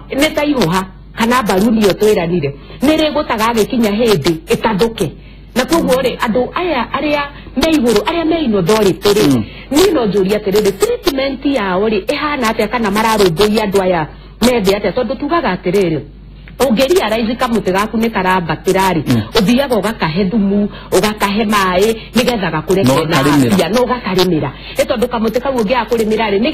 nĩ ta ihũha kana mbaruni ĩyo twĩranire nĩ rĩgũtaga agĩkinya hĩndĩ ĩtathũke na koguo rĩ andũ aya arĩa me igũrũ arĩa me in authority rĩ niĩ no njũrie atĩrĩrĩ treatment yao rĩ ĩhana atĩa kana mararũmbũiya andũ aya me thĩ atĩa tondũ tugaga atĩrĩrĩ Ũngĩrealize kamũtĩ gaku nĩ karambatĩra rĩ, ũthiaga ũgakahe thumu, ũgakahe maĩ nĩgetha gakũre kena afya, na ũgakarĩmĩra. Nĩ tondũ kamũtĩ kau ũngĩaga kũrĩmĩra rĩ, nĩ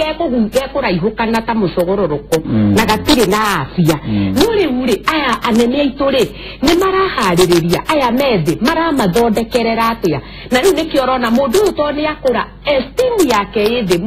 gekũraihũkana ta mũcogororoko na gatirĩ na afya. No rĩu rĩ, aya anene aitũ rĩ, nĩ maraharĩrĩria aya methĩ, maramathondekerera atĩa? Na rĩu nĩkĩo ũrona mũndũ ũyũ tondũ nĩ akũra, esteem yake ĩ thĩ,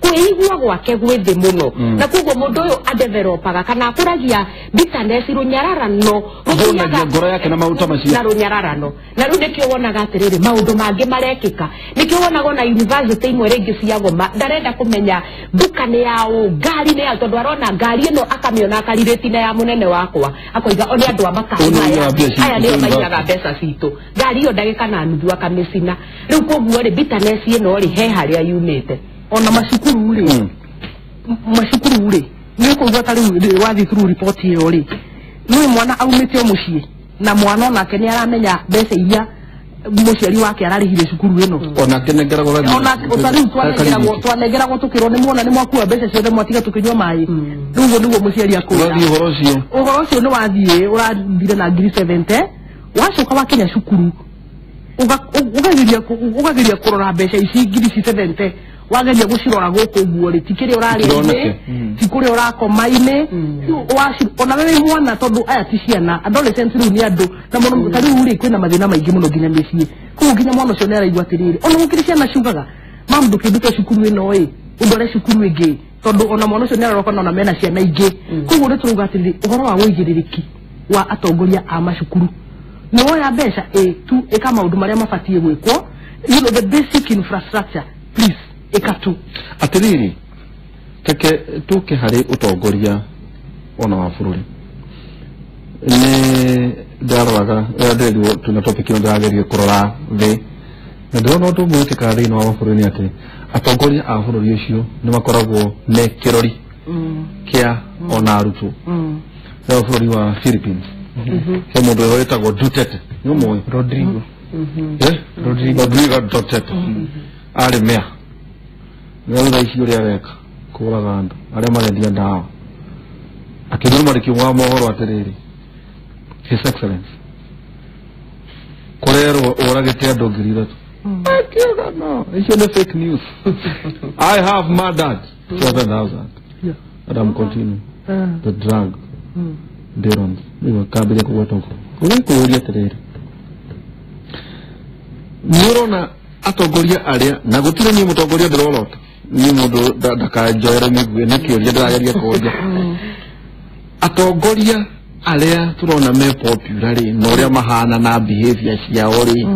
kwĩigua gwake gwĩ thĩ mũno. Na koguo mũndũ ũyũ adevelopaga kana akũragia bitterness, rũnyararano, rũthiaga ngoro yake na maũta macio na rũnyararano. Na rĩu nĩkĩo wonaga atĩrĩrĩ, maũndũ mangĩ marekĩka. Nĩkĩo wonaga ona university imwe rĩngĩ cia Goma ndarenda kũmenya nduka nĩ yaũ, ngari nĩ yaũ, tondũ arona ngari ĩno akamĩona akarirĩti na ya mũnene wakwa, akoiga o nĩ andũ a makari maya, aya nĩo maiyaga mbeca citũ, ngari ĩyo ndagĩka na nuthu akamĩcina. Rĩu koguo rĩ, bitterness ĩno rĩ, he harĩa yumĩte. Ona macukuru rĩ, macukuru rĩ, nĩ ũkũigua ta rĩu wathiĩ through report ĩyo rĩ, nĩ mwana aumĩte o mũciĩ na mwana onake nĩ aramenya mbeca iria mũciari wake ararĩhire cukuru ĩno. Onake nengeragwo ona ta rĩu twanengeragwo tũkĩrwo nĩ muona nĩ mwakua mbeca ciothe mwatiga tũkĩnyua maĩ. Rĩu ũguo nĩguo mũciari akwĩra. Ũrathiĩ ũhoro ũcio. Ũhoro ũcio nĩ wathiĩ ũrathire na 70,000, wacoka wakinya cukuru ũkageria kũrora mbeca ici 70,000, wageria gũcirora gũkũ ũguo rĩ, ti kĩrĩa ũrarĩa-inĩ, ti kũrĩa ũrakoma-inĩ, ona we wĩ mwana, tondũ aya ti ciana, adolescents rĩu nĩ andũ, na mũno ta rĩu rĩ, kwĩna mathĩna maingĩ mũno nginya mĩciĩ. Koguo nginya mwana ũcio nĩ araigua atĩrĩrĩ, ona gũkĩrĩ ciana ciugaga, mam ndũkĩndute cukuru ĩno ĩ, ũndware cukuru ĩngĩ, tondũ ona mwana ũcio nĩ aroka ona mena ciana ingĩ. Koguo nĩ tũrauga atĩrĩrĩ, ũhoro wa ũigĩrĩrĩki wa atongoria a macukuru, nĩ woya mbeca ĩ tu ĩka maũndũ marĩa mabatiĩ gwĩkwo, you know, the basic infrastructure, please, ĩka tu. Atĩrĩrĩ, reke tũke harĩ ũtongoria ona wa bũrũri. Nĩ ndaroraga rĩrĩa ndĩrerirwo twĩna topic ĩno, ndĩrageria kũrora thĩ, na ndĩrona ũndũ ũmwe wĩkĩkaga thĩinĩ wa mabũrũri nĩ atĩ atongoria a bũrũri ũcio nĩ makoragwo me kĩrori kĩa ona arutwo. Rĩu bũrũri wa Philippines, he mũndũ ũrĩa wĩtagwo Duterte, nĩ ũmũĩ? Rodrigo. Rodrigo Duterte arĩ mayor. Nĩ thaa ici ũrĩa areka kũraga andũ arĩa marendia ndawa, akĩrwo mwandĩki wa mohoro atĩrĩrĩ, His Excellency, kũrerwo ũragĩte andũ 3,000. Akiuga no, icio nĩ fake news. I have murdered 7,000. And I'm continuing the drug barons. Rĩu akambĩrĩria kũgweta ũguo. Ũrĩa kũũria atĩrĩrĩ, nĩ ũrona atongoria arĩa, na gũtirĩ niĩ mũtongoria ndĩrorota, niĩ mũndũ ndakanjoere mĩguĩ, nĩ kĩũria ndĩrageria kũũria. Atongoria arĩa tũrona me popular rĩ, na ũrĩa mahana na behavior ciao rĩ,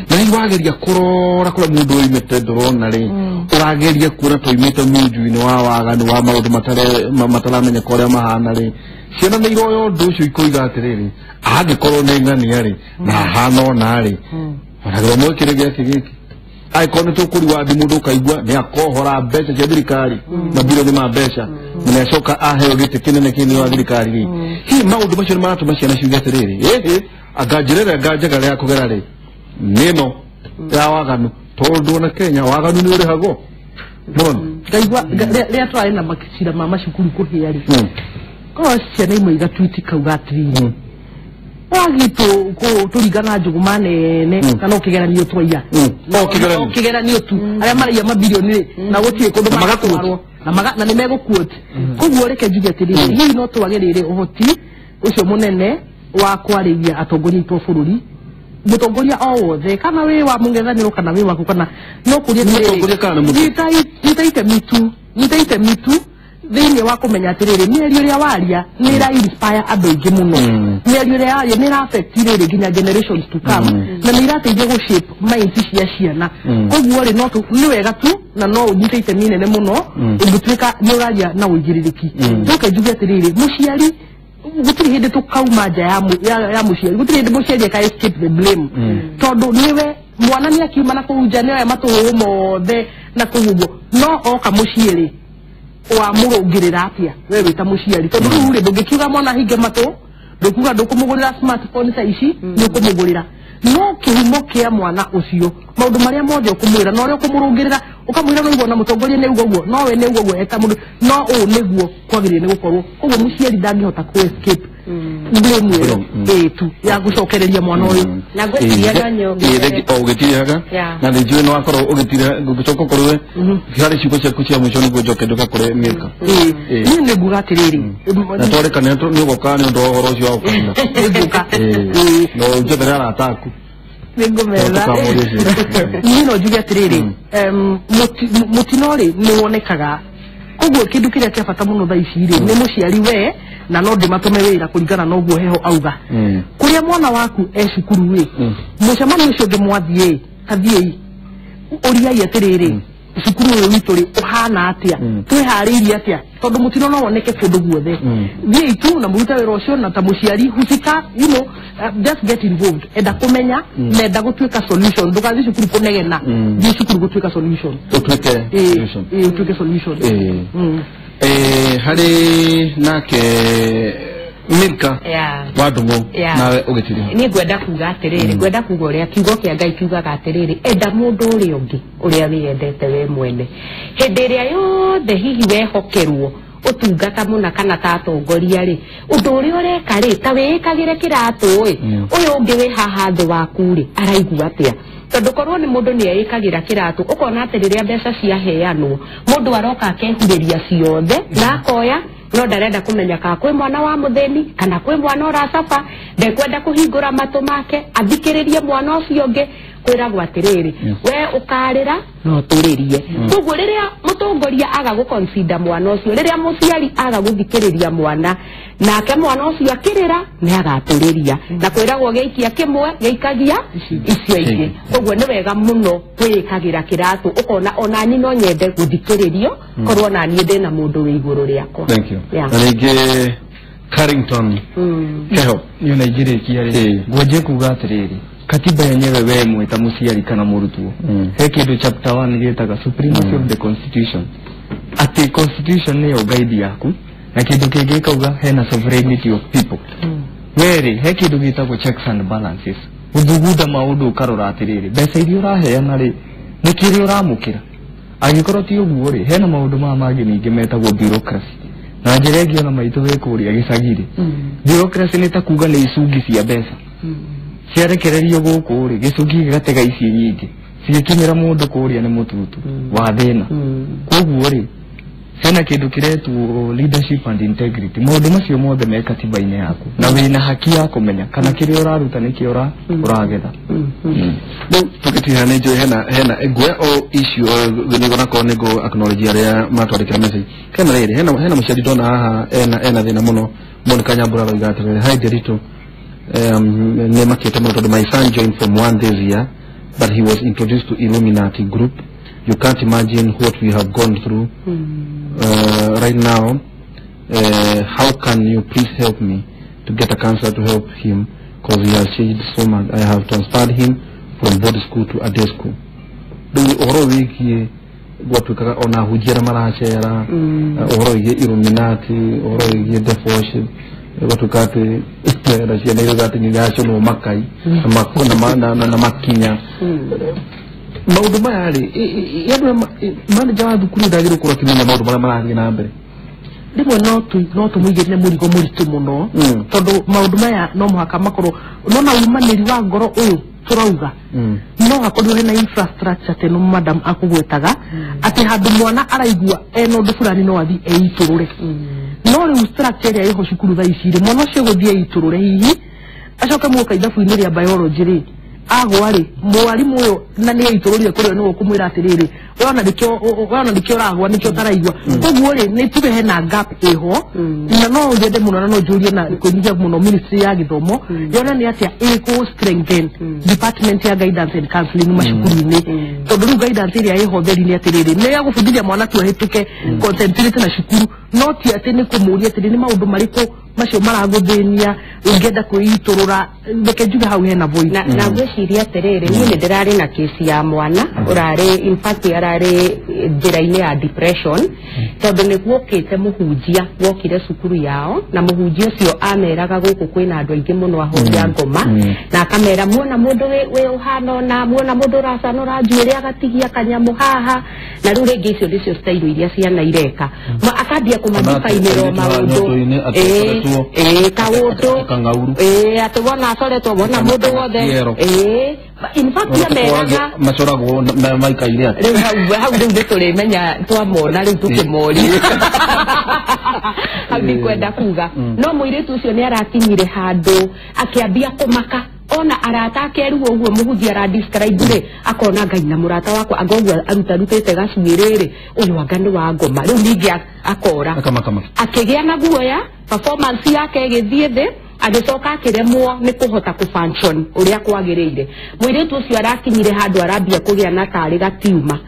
na hihi wageria kũrora kũrĩa mũndũ oimĩte ndũrona rĩ, ũrageria kuona tũimĩte munju-inĩ wa waganu wa maũndũ mataramenyeka ũrĩa mahana rĩ, ciana nĩ iroya ũndũ ũcio ikoiga atĩrĩrĩ, angĩkorwo nĩ ng'ania rĩ, na ahana ona rĩ, ona gĩthomo gĩkĩ gĩake gĩkĩ, angĩkorwo nĩ tũkũriwandi mũndũ ũkaigua nĩ akohora mbeca cia thirikari, mabirioni ma mbeca, na nĩ acoka aheo gĩtĩ kĩnene kĩnene wa thirikari rĩ, hihi maũndũ macio nĩ maratũma ciana ciuge atĩrĩrĩ, ĩhĩ, anga njĩra ĩrĩa anga njega ya kũgera rĩ, nĩ ĩno ya waganu, tondũ ona Kenya waganu nĩ ũrĩhagwo. Mũrona? Ngaigua rĩrĩa tũrarĩ na macira ma macukuru kũhĩa rĩ, korwo ciana imwe igatwiti kauga atĩrĩrĩ, wagi tũringana njũgũma nene, kana ũkĩgeranio twaiya. Ũkĩgeranio tu, arĩa maraiya mabirioni rĩ, na gũtirĩ kũndũ magatwarwo, na nĩ megũquote. Koguo reke njuge atĩrĩrĩ, hihi no twage rĩrĩ ũhoti ũcio mũnene wa kwarĩria atongoria aitũ a bũrũri, mũtongoria o wothe, kana wĩ wa mũng'ethanĩro kana wĩ waku, kana no kũria atĩrĩrĩ, nyita itemi tu, nyita itemi tu thĩinĩ wa kũmenya atĩrĩrĩ, mĩario ĩrĩa waria nĩ ĩra inspire andũ aingĩ mũno, mĩario ĩrĩa waria nĩ ĩra affect rĩrĩ nginya generations to come, na nĩ ĩrateithia gũ shape minds cia ciana. Koguo rĩ, no nĩ wega tu na no ũnyite itemi inene mũno ũngĩtuĩka nĩ ũraria na ũigĩrĩrĩki. Njoke njuge atĩrĩrĩ, mũciari gũtirĩ hĩndĩ tũkauma nja ya mũciari, gũtirĩ hĩndĩ mũciari aka escape the blame, tondũ nĩwe mwana nĩ akiuma na kũu nja nĩoya matũhũhũ mothe na kũu ũguo, no oka mũciĩ rĩ, wamũrũngĩrĩra atĩa we wĩ ta mũciari? Tondũ rĩu rĩ, ndũngĩkiuga mwana hinge matũ, ndũkuga ndũkũmũgũrĩra smartphone ta ici, nĩ ũkũmũgũrĩra, no kĩhumo kĩa mwana ũcio, maũndũ marĩa mothe ũkũmwĩra na ũrĩa ũkũmũrũngĩrĩra, ũkamwĩra no igua na mũtongoria nĩ uga ũguo, no we nĩ uga ũguo eta mũndũ, no ũũ nĩguo kwagĩrĩire nĩ gũkorwo. Koguo mũciari ndangĩhota kũ escape Blame ĩyo ĩĩ tu ya gũcokereria mwana ũyũ. Na ngwĩciria no nyongerere. O ũgĩtirihaga na nĩ njũĩ nĩ wakorwo ũgĩtiriha ngũcoka kũrĩ we harĩ ciugo ciaku cia mũico nĩguo njoke nduka kũrĩ Milka. Niĩ nĩ nguga atĩrĩrĩ, na twarĩkana nĩ ũgoka nĩ ũndũ wa ũhoro ũcio wa gũkanina. Nĩ ngũka. No njethere arata aku. Nĩ ngũmetha. Niĩ no njuge atĩrĩrĩ, mũtino rĩ nĩ wonekaga, koguo kĩndũ kĩrĩa kĩa bata mũno thaa ici rĩ nĩ mũciari we, na no ndĩmatũme wĩra kũringana na ũguo heho auga kũrĩa mwana waku e cukuru rĩ, mũcemanio ũcio ũngĩ mwathiĩ tathiĩi ũriai atĩrĩrĩ, cukuru ũyũ witũ rĩ ũhana atĩa, twĩharĩirie atĩa, tondũ mũtino no woneke kũndũ guothe. Thiĩi tu na mũrute wĩra ũcio, na ta mũciari husika, just get involved, enda kũmenya na enda gũtuĩka solution. Ndũgathiĩ cukuru kũnegena, thiĩ cukuru gũtuĩka solution. Ũtuĩke solution. Ĩĩ, ũtuĩke solution. Harĩ nake Milka wa Ndung'u, nawe ũgĩtiriha. Niĩ ngwenda kuga atĩrĩrĩ, ngwenda kuga ũrĩa kiugo kĩa Ngai kiugaga atĩrĩrĩ, enda mũndũ ũrĩa ũngĩ ũrĩa wĩyendete we mwene. Hĩndĩ ĩrĩa yothe hihi wehokerwo ũtungata mũna kana ta atongoria rĩ, ũndũ ũrĩa ũreka rĩ, ta wĩĩkagĩre kĩratũ ĩ, ũyũ ũngĩ wĩ haha thĩ waku rĩ araigua atĩa, tondũ korwo nĩ mũndũ nĩ eĩkagĩra kĩratũ, ũkona atĩ rĩrĩa mbeca ciaheanwo mũndũ aroka akehurĩria ciothe na akoya, no ndarenda kũmenya kana kwĩ mwana wa mũthĩni kana kwĩ mwana ũracaba, ndekwenda kũhingũra matũ make athikĩrĩrie mwana ũcio ũngĩ. Kwĩragwo atĩrĩrĩ, we ũkarĩra no tũrĩrie. Koguo rĩrĩa mũtongoria aga gũconsider mwana ũcio, rĩrĩa mũciari aga gũthikĩrĩria mwana, nake mwana ũcio akĩrĩra nĩ agatũrĩria, na kwĩragwo gĩikia kĩmwe gĩikagia icio ingĩ. Koguo nĩ wega mũno kwĩĩkagĩra kĩratũ, ũkona ona niĩ no nyende gũthikĩrĩrio korwo na niĩ ndĩna mũndũ wĩ igũrũ rĩakwa. Thank you. Na rĩngĩ Carrington Keho. Niĩ ona ingĩrĩkia rĩ, ngwanjie kuga atĩrĩrĩ, katiba yenyewe we mwe ta mũciari kana mũrutwo, he kĩndũ chapter 1 gĩtaga supremacy of the constitution, atĩ constitution nĩyo guide yaku, na kĩndũ kĩngĩ gĩkauga hena sovereignty of people. Werĩ he kĩndũ gĩtagwo checks and balances, gũthugunda maũndũ ũkarora atĩrĩrĩ, mbeca iria ũraheana rĩ nĩ kĩrĩa ũramũkĩra. Angĩkorwo ti ũguo rĩ, hena maũndũ maya mangĩ ningĩ metagwo bureaucracy. Na njĩra ĩngĩ ona maitũ wĩ kũrĩa gĩcagi-rĩ, bureaucracy nĩ ta kuga nĩ icungi cia mbeca ciarekererio gũkũ rĩ, gĩcungi gĩgatega ici nyingĩ cigĩkinyĩra mũndũ kũrĩa nĩ mũtutu wa thĩna. Koguo rĩ, hena kĩndũ kĩretwo leadership and integrity. Maũndũ macio mothe me katiba-inĩ yaku, na wĩna haki ya kũmenya kana kĩrĩa ũraruta nĩkĩo ũragetha. Rĩu tũgĩtiha nĩ njũĩ hena nguoya o issue nĩguo nakorwo nĩ ngũ acknowledge arĩa matwandĩkĩra message. Hena rĩrĩ, hena mũciari ndona haha ena thĩna mũno. Monica Nyambura aroiga atĩrĩrĩ, "Hi Nderitu, nĩ makĩte mũno tondũ my son joined form 1 this year, but he was introduced to Illuminati group. You can't imagine what we have gone through right now. How can you please help me to get a counselor to help him, because he has changed so much. I have transferred him from board school to a day school." Rĩu ũhoro wĩgiĩ gwatuĩkaga ona ahunjia arĩa maracera, ũhoro wĩgiĩ Illuminati, ũhoro wĩgiĩ devil worship, gwatuĩka atĩ na ciana irauga atĩ nĩ iracũnwo makai na makinya. Maũndũ maya rĩ, andũ manager wa thukuru ndagĩrĩirwo gũkorwo akĩmenya maũndũ marĩa marathiĩ na mbere? Rĩmwe no tũmũigĩrĩre mũrigo mũritũ mũno, tondũ maũndũ maya no mũhaka makorwo nona umanĩri wa ngoro ũyũ tũrauga, no hakorirwo hena infrastructure teno madam akũgwetaga atĩ handũ mwana araigua ena ũndũ fulani no athiĩ eitũrũre. No rĩu structure ĩrĩa ĩho cukuru thaa ici rĩ, mwana ũcio gũthiĩ eitũrũre hihi acoke muoka ithabu-inĩ rĩa biology rĩ, agwa rĩ, mwarimũ ũyũ na nĩ eitũrũrire kũrĩ we nĩwe ũkũmwĩra atĩrĩrĩ, we ona nĩkĩo ũragwa, nĩkĩo ũtaraigua. Koguo rĩ, nĩ tuge hena gap ĩho, na no nyende mũno na no njũrie na kwĩnyihia mũno ministry ya gĩthomo yone nĩ atĩa ĩkũ strengthen department ya guidance and counseling macukuru-inĩ, tondũ rĩu guidance ĩrĩa ĩho theri nĩ atĩrĩrĩ, nĩ ya gũbundithia mwana tu ahĩtũke, concentrate na cukuru, no ti atĩ nĩ kũmũria atĩrĩ, nĩ maũndũ marĩkũ macio maragũthĩnia ũngĩenda kwĩitũrũra. Reke njuge hau hena void. Na ngwĩciria atĩrĩrĩ, niĩ nĩ ndĩrarĩ na kesi ya mwana ũrarĩ, in fact ararĩ njĩra-inĩ ya depression, tondũ nĩ guokĩte mũhunjia wokire cukuru yao, na mũhunjia ũcio ameraga gũkũ kwĩna andũ aingĩ mũno ahũri a ngoma, na akamera muona mũndũ wĩ ũhana ona muona mũndũ ũracanũra njuĩrĩ agatigia kanyamũ haha Na rĩu rĩngĩ icio nĩcio style iria ciana ireka. Akambia kũmadifainĩrwo maũndũ kaũndũ atĩ wona acoretwo wona mũndũ wothe in fact ya meraga macoragwo na maikaire atĩ rĩu hau rĩu nĩtũrĩmenya twamona rĩu tũkĩmoria hau ndikwenda kuga no mũirĩtu ũcio nĩ arakinyire handũ akĩambia kũmaka ona arata ake rĩu ũguo mũhunjia ara describe rĩ akona Ngai na mũrata wakwa anga ũguo arutarutĩte gacuĩrĩ rĩ ũyũ anga nĩ wa ngoma rĩu ningĩ akora akĩgĩa na guoya performance yake ĩgĩthiĩ thĩ agĩcoka akĩremwo nĩ kũhota kũ function ũrĩa kwagĩrĩire. Mũirĩtu ũcio arakinyire handũ arambia kũgĩa na tarĩ gatiuma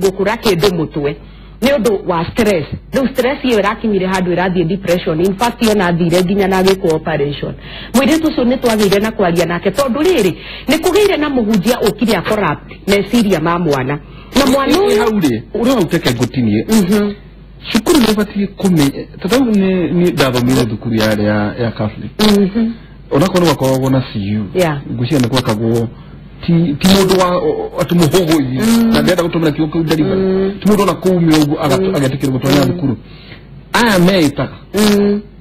gũkũra kĩndũ mũtwe nĩ ũndũ wa stress. Rĩu stress ĩyo ĩrakinyire handũ ĩrathiĩ depression, in fact ona athire nginya na agĩkwo operation. Mũirĩtu ũcio nĩ twagĩire na kwaria nake tondũ rĩrĩ nĩ kũgĩire na mũhunjia ũkire a corrupt meciria ma mwana na mwana ũyũ hau rĩ ũrĩa hau teke ngũtinie cukuru nĩ ũbatiĩ kũmenya tondũ nĩ ndathomire thukuru yarĩ ya Catholic onakorwo nĩ gwakoragwo na CU ngwĩciria nĩ gwakagwo ti mũndũ wa atĩ mũhũgũi na ndĩrenda gũtũmĩra kiugo kĩu delivery ti mũndũ ona kũumĩra ũguo agetĩkĩrwo gũtonya thukuru aya meĩtaga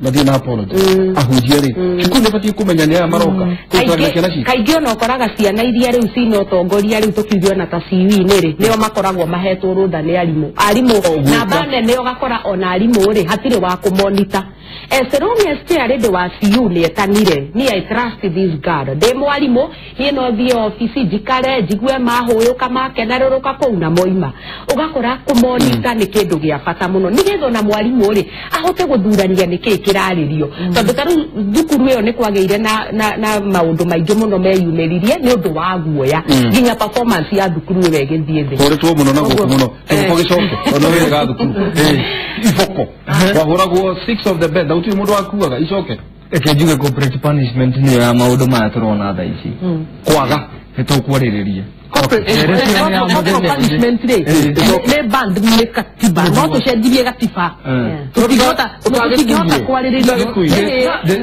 mathiĩ na apology ahunjia rĩ cukuru nĩ ũbatiĩ kũmenya nĩ aya maroka kũtwarĩra ciana citũ. Kaingĩ ona ũkoraga ciana iria rĩu cina ũtongoria rĩu tũkiuge ona ta CU-inĩ rĩ nĩo makoragwo mahetwo rũtha nĩ arimũ namba nene ũgakora ona arimũ rĩ hatirĩ wa kũmonita. As long as chair rĩndĩ wa CU nĩ etanire ni I trust this God ndĩ mwarimũ niĩ no thiĩ obici njikare njigue mahũyũka makenarũrũka kũu na moima ũgakora kũmonita nĩ kĩndũ gĩa bata mũno nĩgetha ona mwarimũ rĩ ahote gũthurania nĩkĩĩ kĩrarĩrio tondũ ta rĩu thukuru ĩyo nĩ kwagĩire na maũndũ maingĩ mũno meyumĩririe nĩ ũndũ wa guoya nginya performance ya thukuru ĩyo ĩgĩthiĩ thĩ. Hũrĩtwo mũno na gũkũ mũno kĩboko gĩcoke ona wĩrĩga thukuru iboko wahũragwo 6 of the best na gũtirĩ mũndũ wakuaga icoke. Reke njuge corporate punishment nĩyo ya maũndũ maya tũrona thaa ici kwaga nĩ tũkwarĩrĩria corporal punishment rĩ nĩ banned nĩ katiba no tũcenjirie gatiba tũtingĩhota kwarĩrĩria kwĩ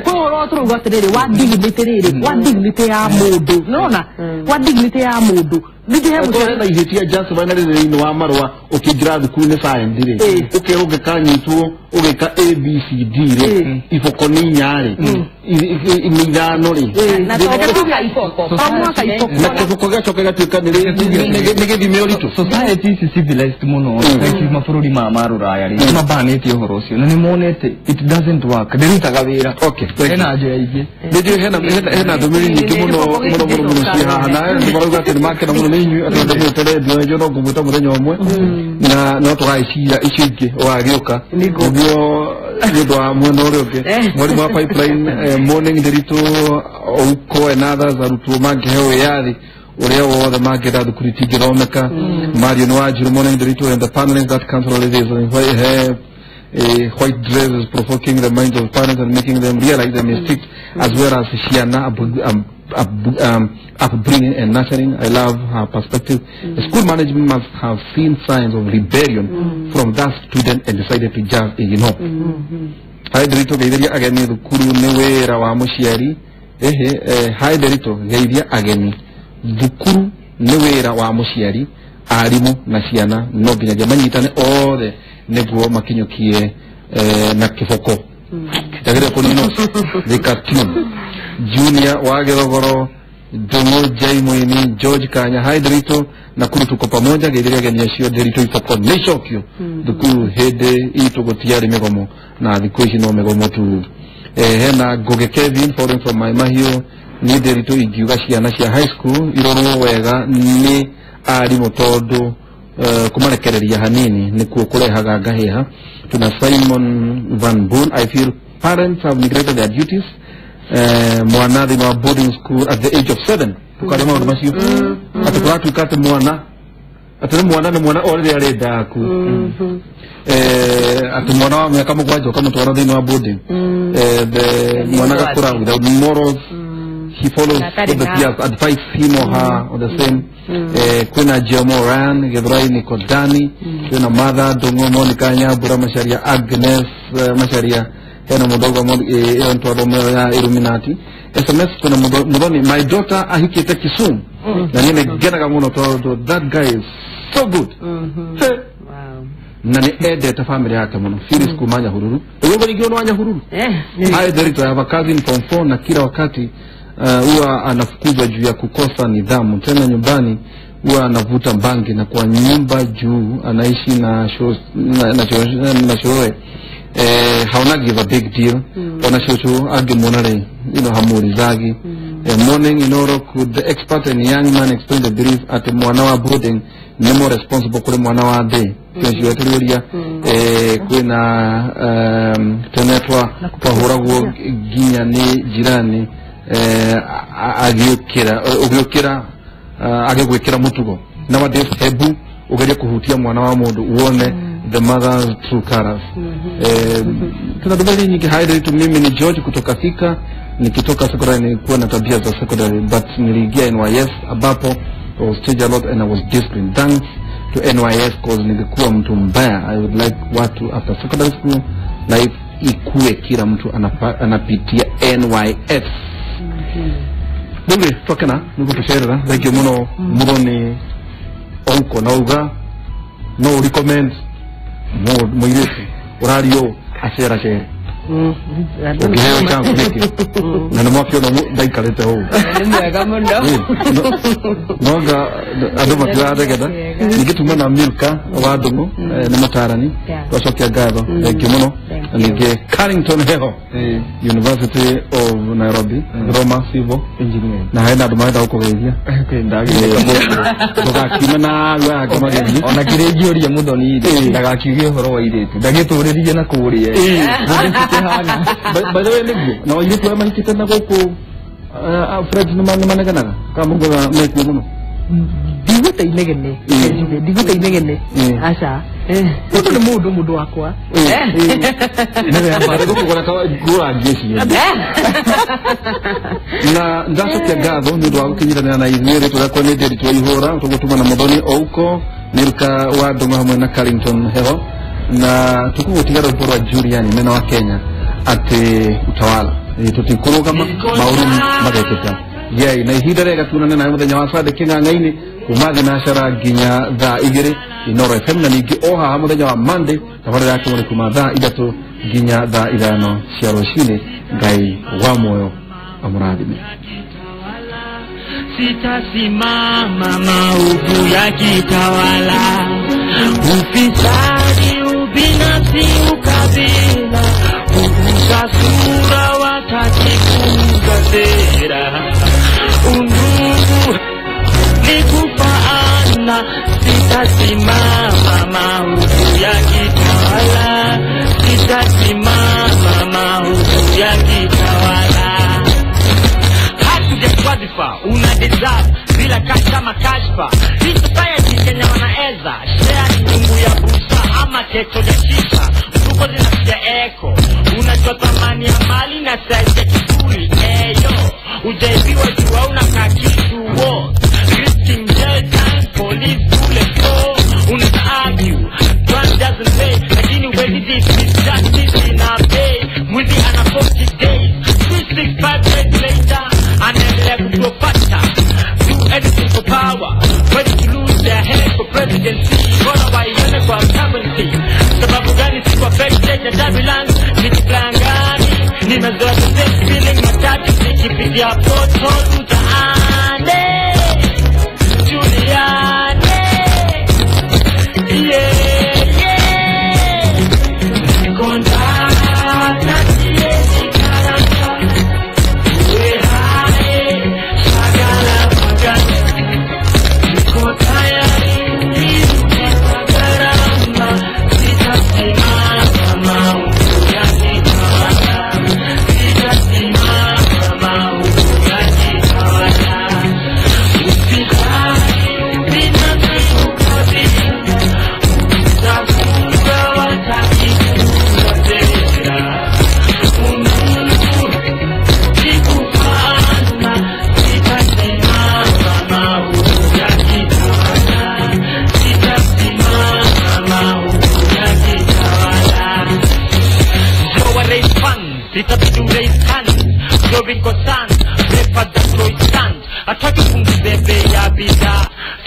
ũhoro tũrauga atĩrĩrĩ wa dignity rĩrĩ wa dignity ya mũndũ nĩwona wa dignity ya mũndũ ningĩ he mũciari na ihĩtia just finally thĩinĩ wa marũa ũkĩingĩra thukuru nĩ science rĩ ũkerwo ũngĩkanyitwo ũgĩka A B C D rĩ iboko nĩ inya rĩ nĩ ithano rĩ na kĩboko gĩgacoka gĩgatuĩka nĩ gĩthime ũritũ. Society ici civilized mũno like mabũrũri maya ma rũraya rĩ nĩmabanĩtie ũhoro ũcio na nĩmonete it doesn't work ndĩrutaga wĩra hena njĩra ingĩ nĩnjũĩ hena ndũmĩrĩri nyingĩ mũno mũno mũno mũno ciĩ haha na andũ marauga atĩ nĩmakena mũno nĩ inyuĩ atĩ ndũmĩte rendio nĩnjũĩ no ngũmwĩta mũthenya ũmwe na no tũgagĩcira icio ingĩ ũgagĩũka nĩguo nĩ ũndũ wa mwena ũrĩa ũngĩ mwarimũ wa pipeline morning ndĩritũ Ouko and others arutwo mangĩheo wĩyathi ũrĩa wothe mangĩenda thukuru itingĩthomeka. Mario Nwanjiru morning ndĩritũ and the panelists that council already is have white dresses provoking the minds of parents and making them realize their mistakes as well as ciana upbringing and nurturing. I love her perspective. The school management must have seen signs of rebellion from that student and decided to just ignore. Hi Derito geithiria ageni thukuru nĩ wĩra wa mũciari. Hi Derito geithia ageni thukuru nĩ wĩra wa mũciari arimũ na ciana no nginyagia manyitane othe nĩguo makinyũkie na kĩboko kitagĩrĩire kũninwo the cartoon. Junior wa Gĩthogoro Ndung'u J Muini George Kanya hi Derito Nakuru tuko pamoja geithiria ageni acio Derito iboko nĩ icokio thukuru hĩndĩ itũ gũtiarĩ mĩgomo na thikũ ici no mĩgomo tu. Hena Ngũgĩ Kevin following from Mai Mahiũ niĩ Derito ingiuga ciana cia high school irorwo wega nĩ arimũ tondũ kũmarekereria hanini nĩkuo kũrehaga ngahĩha. Tuna Simon Van Boon I feel parents have neglected their duties mwana thĩinĩ wa boarding school at the age of 7 tukaria maũndũ macio atĩ kũratuĩka atĩ mwana atĩ nĩ mwana nĩ mwana o rĩrĩa arĩ ndaku atĩ mwana wa mĩaka mũgwanja ũkamũtwara thĩinĩ wa boarding mwana agakũra without morals he follows what the peers advise him or her on the same. Kwina Jomo Ryan Githurai Nikodani kwina Martha Ndung'u Monica Nyambura Macharia Agnes Macharia hena mũndũ ũguo ĩyo nĩtwathomera ya Illuminati. SMS kwina Muthoni my daughter ahikĩte Kisumu na niĩ nĩngenaga mũno tondũ that guy is so good. Hey. Na nĩ endete family yake mũno. Phyllis kuma Nyahururu. Ũguo rĩngĩ wa Nyahururu. Hi Derito, I have a cousin form 4 na kila wakati huwa anafukuzwa juu ya kukosa nidhamu. Tena nyumbani huwa anavuta bangi na kwa nyumba juu anaishi na showe. Haona give a big deal. Ona shosho angemwona rĩ, you know, hamuulizagi. Morning Inoro, could the expert and young man explain the belief at mwana wa boarding ni more responsible kuri mwana wa day? Kĩo tũrĩũria kwĩna tenetwa twahũragwo nginya nĩ jirani agĩũkĩra ũgĩũkĩra agĩgwĩkĩra mũtugo. Nowadays hebu ugerie kuhutia mwana wa mũndũ uone the mother's true colors. Tuna ndũmĩrĩri nyingi. Hi Derito, mimi ni George kutoka Thika. Nikitoka secondary nilikuwa na tabia za secondary, but niliingia NYS ambapo I was changed a lot and I was disciplined. Thanks to NYS cause nilikuwa mtu mbaya. I would like watu after secondary school life ikue kila mtu anapitia NYS. Bunge twakena nigutucerera thank you muno Muthoni Ouko na uga no recommend muiritu urario acera cere ukiheo chance niki na nĩ mwakiona ndaikarĩte ũũ nĩ mwega mũno nonga andũ matirathegeta ningĩ tuma na Milka wa Ndung'u nĩ mũtarani twacokia ngatho thank you mũno. Na ningĩ Carrington Heho University of Nairobi Roma Civil Engineering na hena andũ marenda gũkũgeithia ndũgakiume na arua magethi ona kĩrĩa ingĩũria Muthoni rĩ ndagakiuge ũhoro wa airĩtu ndagĩtũrĩrie na kũrĩa. By the way, nĩguo na airĩtu arĩa mahikĩte na gũkũ Fred nĩ maneganaga kana maugaga mekuo mũno? Ndigũte inegene ndigũte inegene aca tondũ nĩ mũndũ wakwa ngũra ngĩciria na ndacokia ngatho nĩ ũndũ wa gũkinyitanĩra na ithuĩ. Rĩtwa rĩakwa nĩ Nderitu wa Ihũra tũgũtũma na Muthoni Ouko Milka wa Ndung'u hamwe na Carrington Heho na tukugũtiga rwĩmbo rwa Juliani mena wa Kenya atĩ utawala tũtikũrũgama maũru magekĩka. Yei na ihinda rĩega tuonane nawe mũthenya wa Sunday kĩng'ang'a-inĩ kuma thinacara nginya thaa 2 Inoro FM na ningĩ o haha mũthenya wa Monday tabarĩra ya kĩmũrĩ kuma thaa 3 nginya thaa 5 cia rũcinĩ. Ngai wa muoyo amũrathime. Sitasimama maovu yakitawala, ufisadi, ubinafsi, ukabila, kuuza sura wakati kuuza sera, undugu ni kufaana. Sitasimama maovu yakitawala, sitasimama maovu yakitawala. Wadhifa una deserve bila cash ama kashfa. Hii society Kenya wanaeza share nyungu ya busa ama keto ya shisha. Mfuko zinasikia echo, unajua thamani ya mali na size ya kiburi. Eyo ujaibiwa jua unakaa kitu risking jail time, police bullet go. Unaweza argue crime doesn't pay, lakini when it is justice ina pay. Mwizi ana 40 days, 365 days later anaendelea kutopata. Do anything for power, ready to lose their head for presidency. Bora waione kwa currency. Sababu gani si kwa backstage ya Daviland? Nikiplangani nimezoea the same feeling, matatu nikipitia pothole mtaani. Juliani yeah yeah Konda na siezi karanga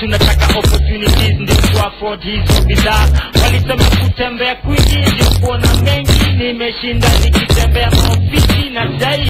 Tunataka Opportunities ndio kuafford hizo bidhaa. Walisema kutembea kwingi ndio kuona mengi, nimeshinda nikitembea maofisi na dai.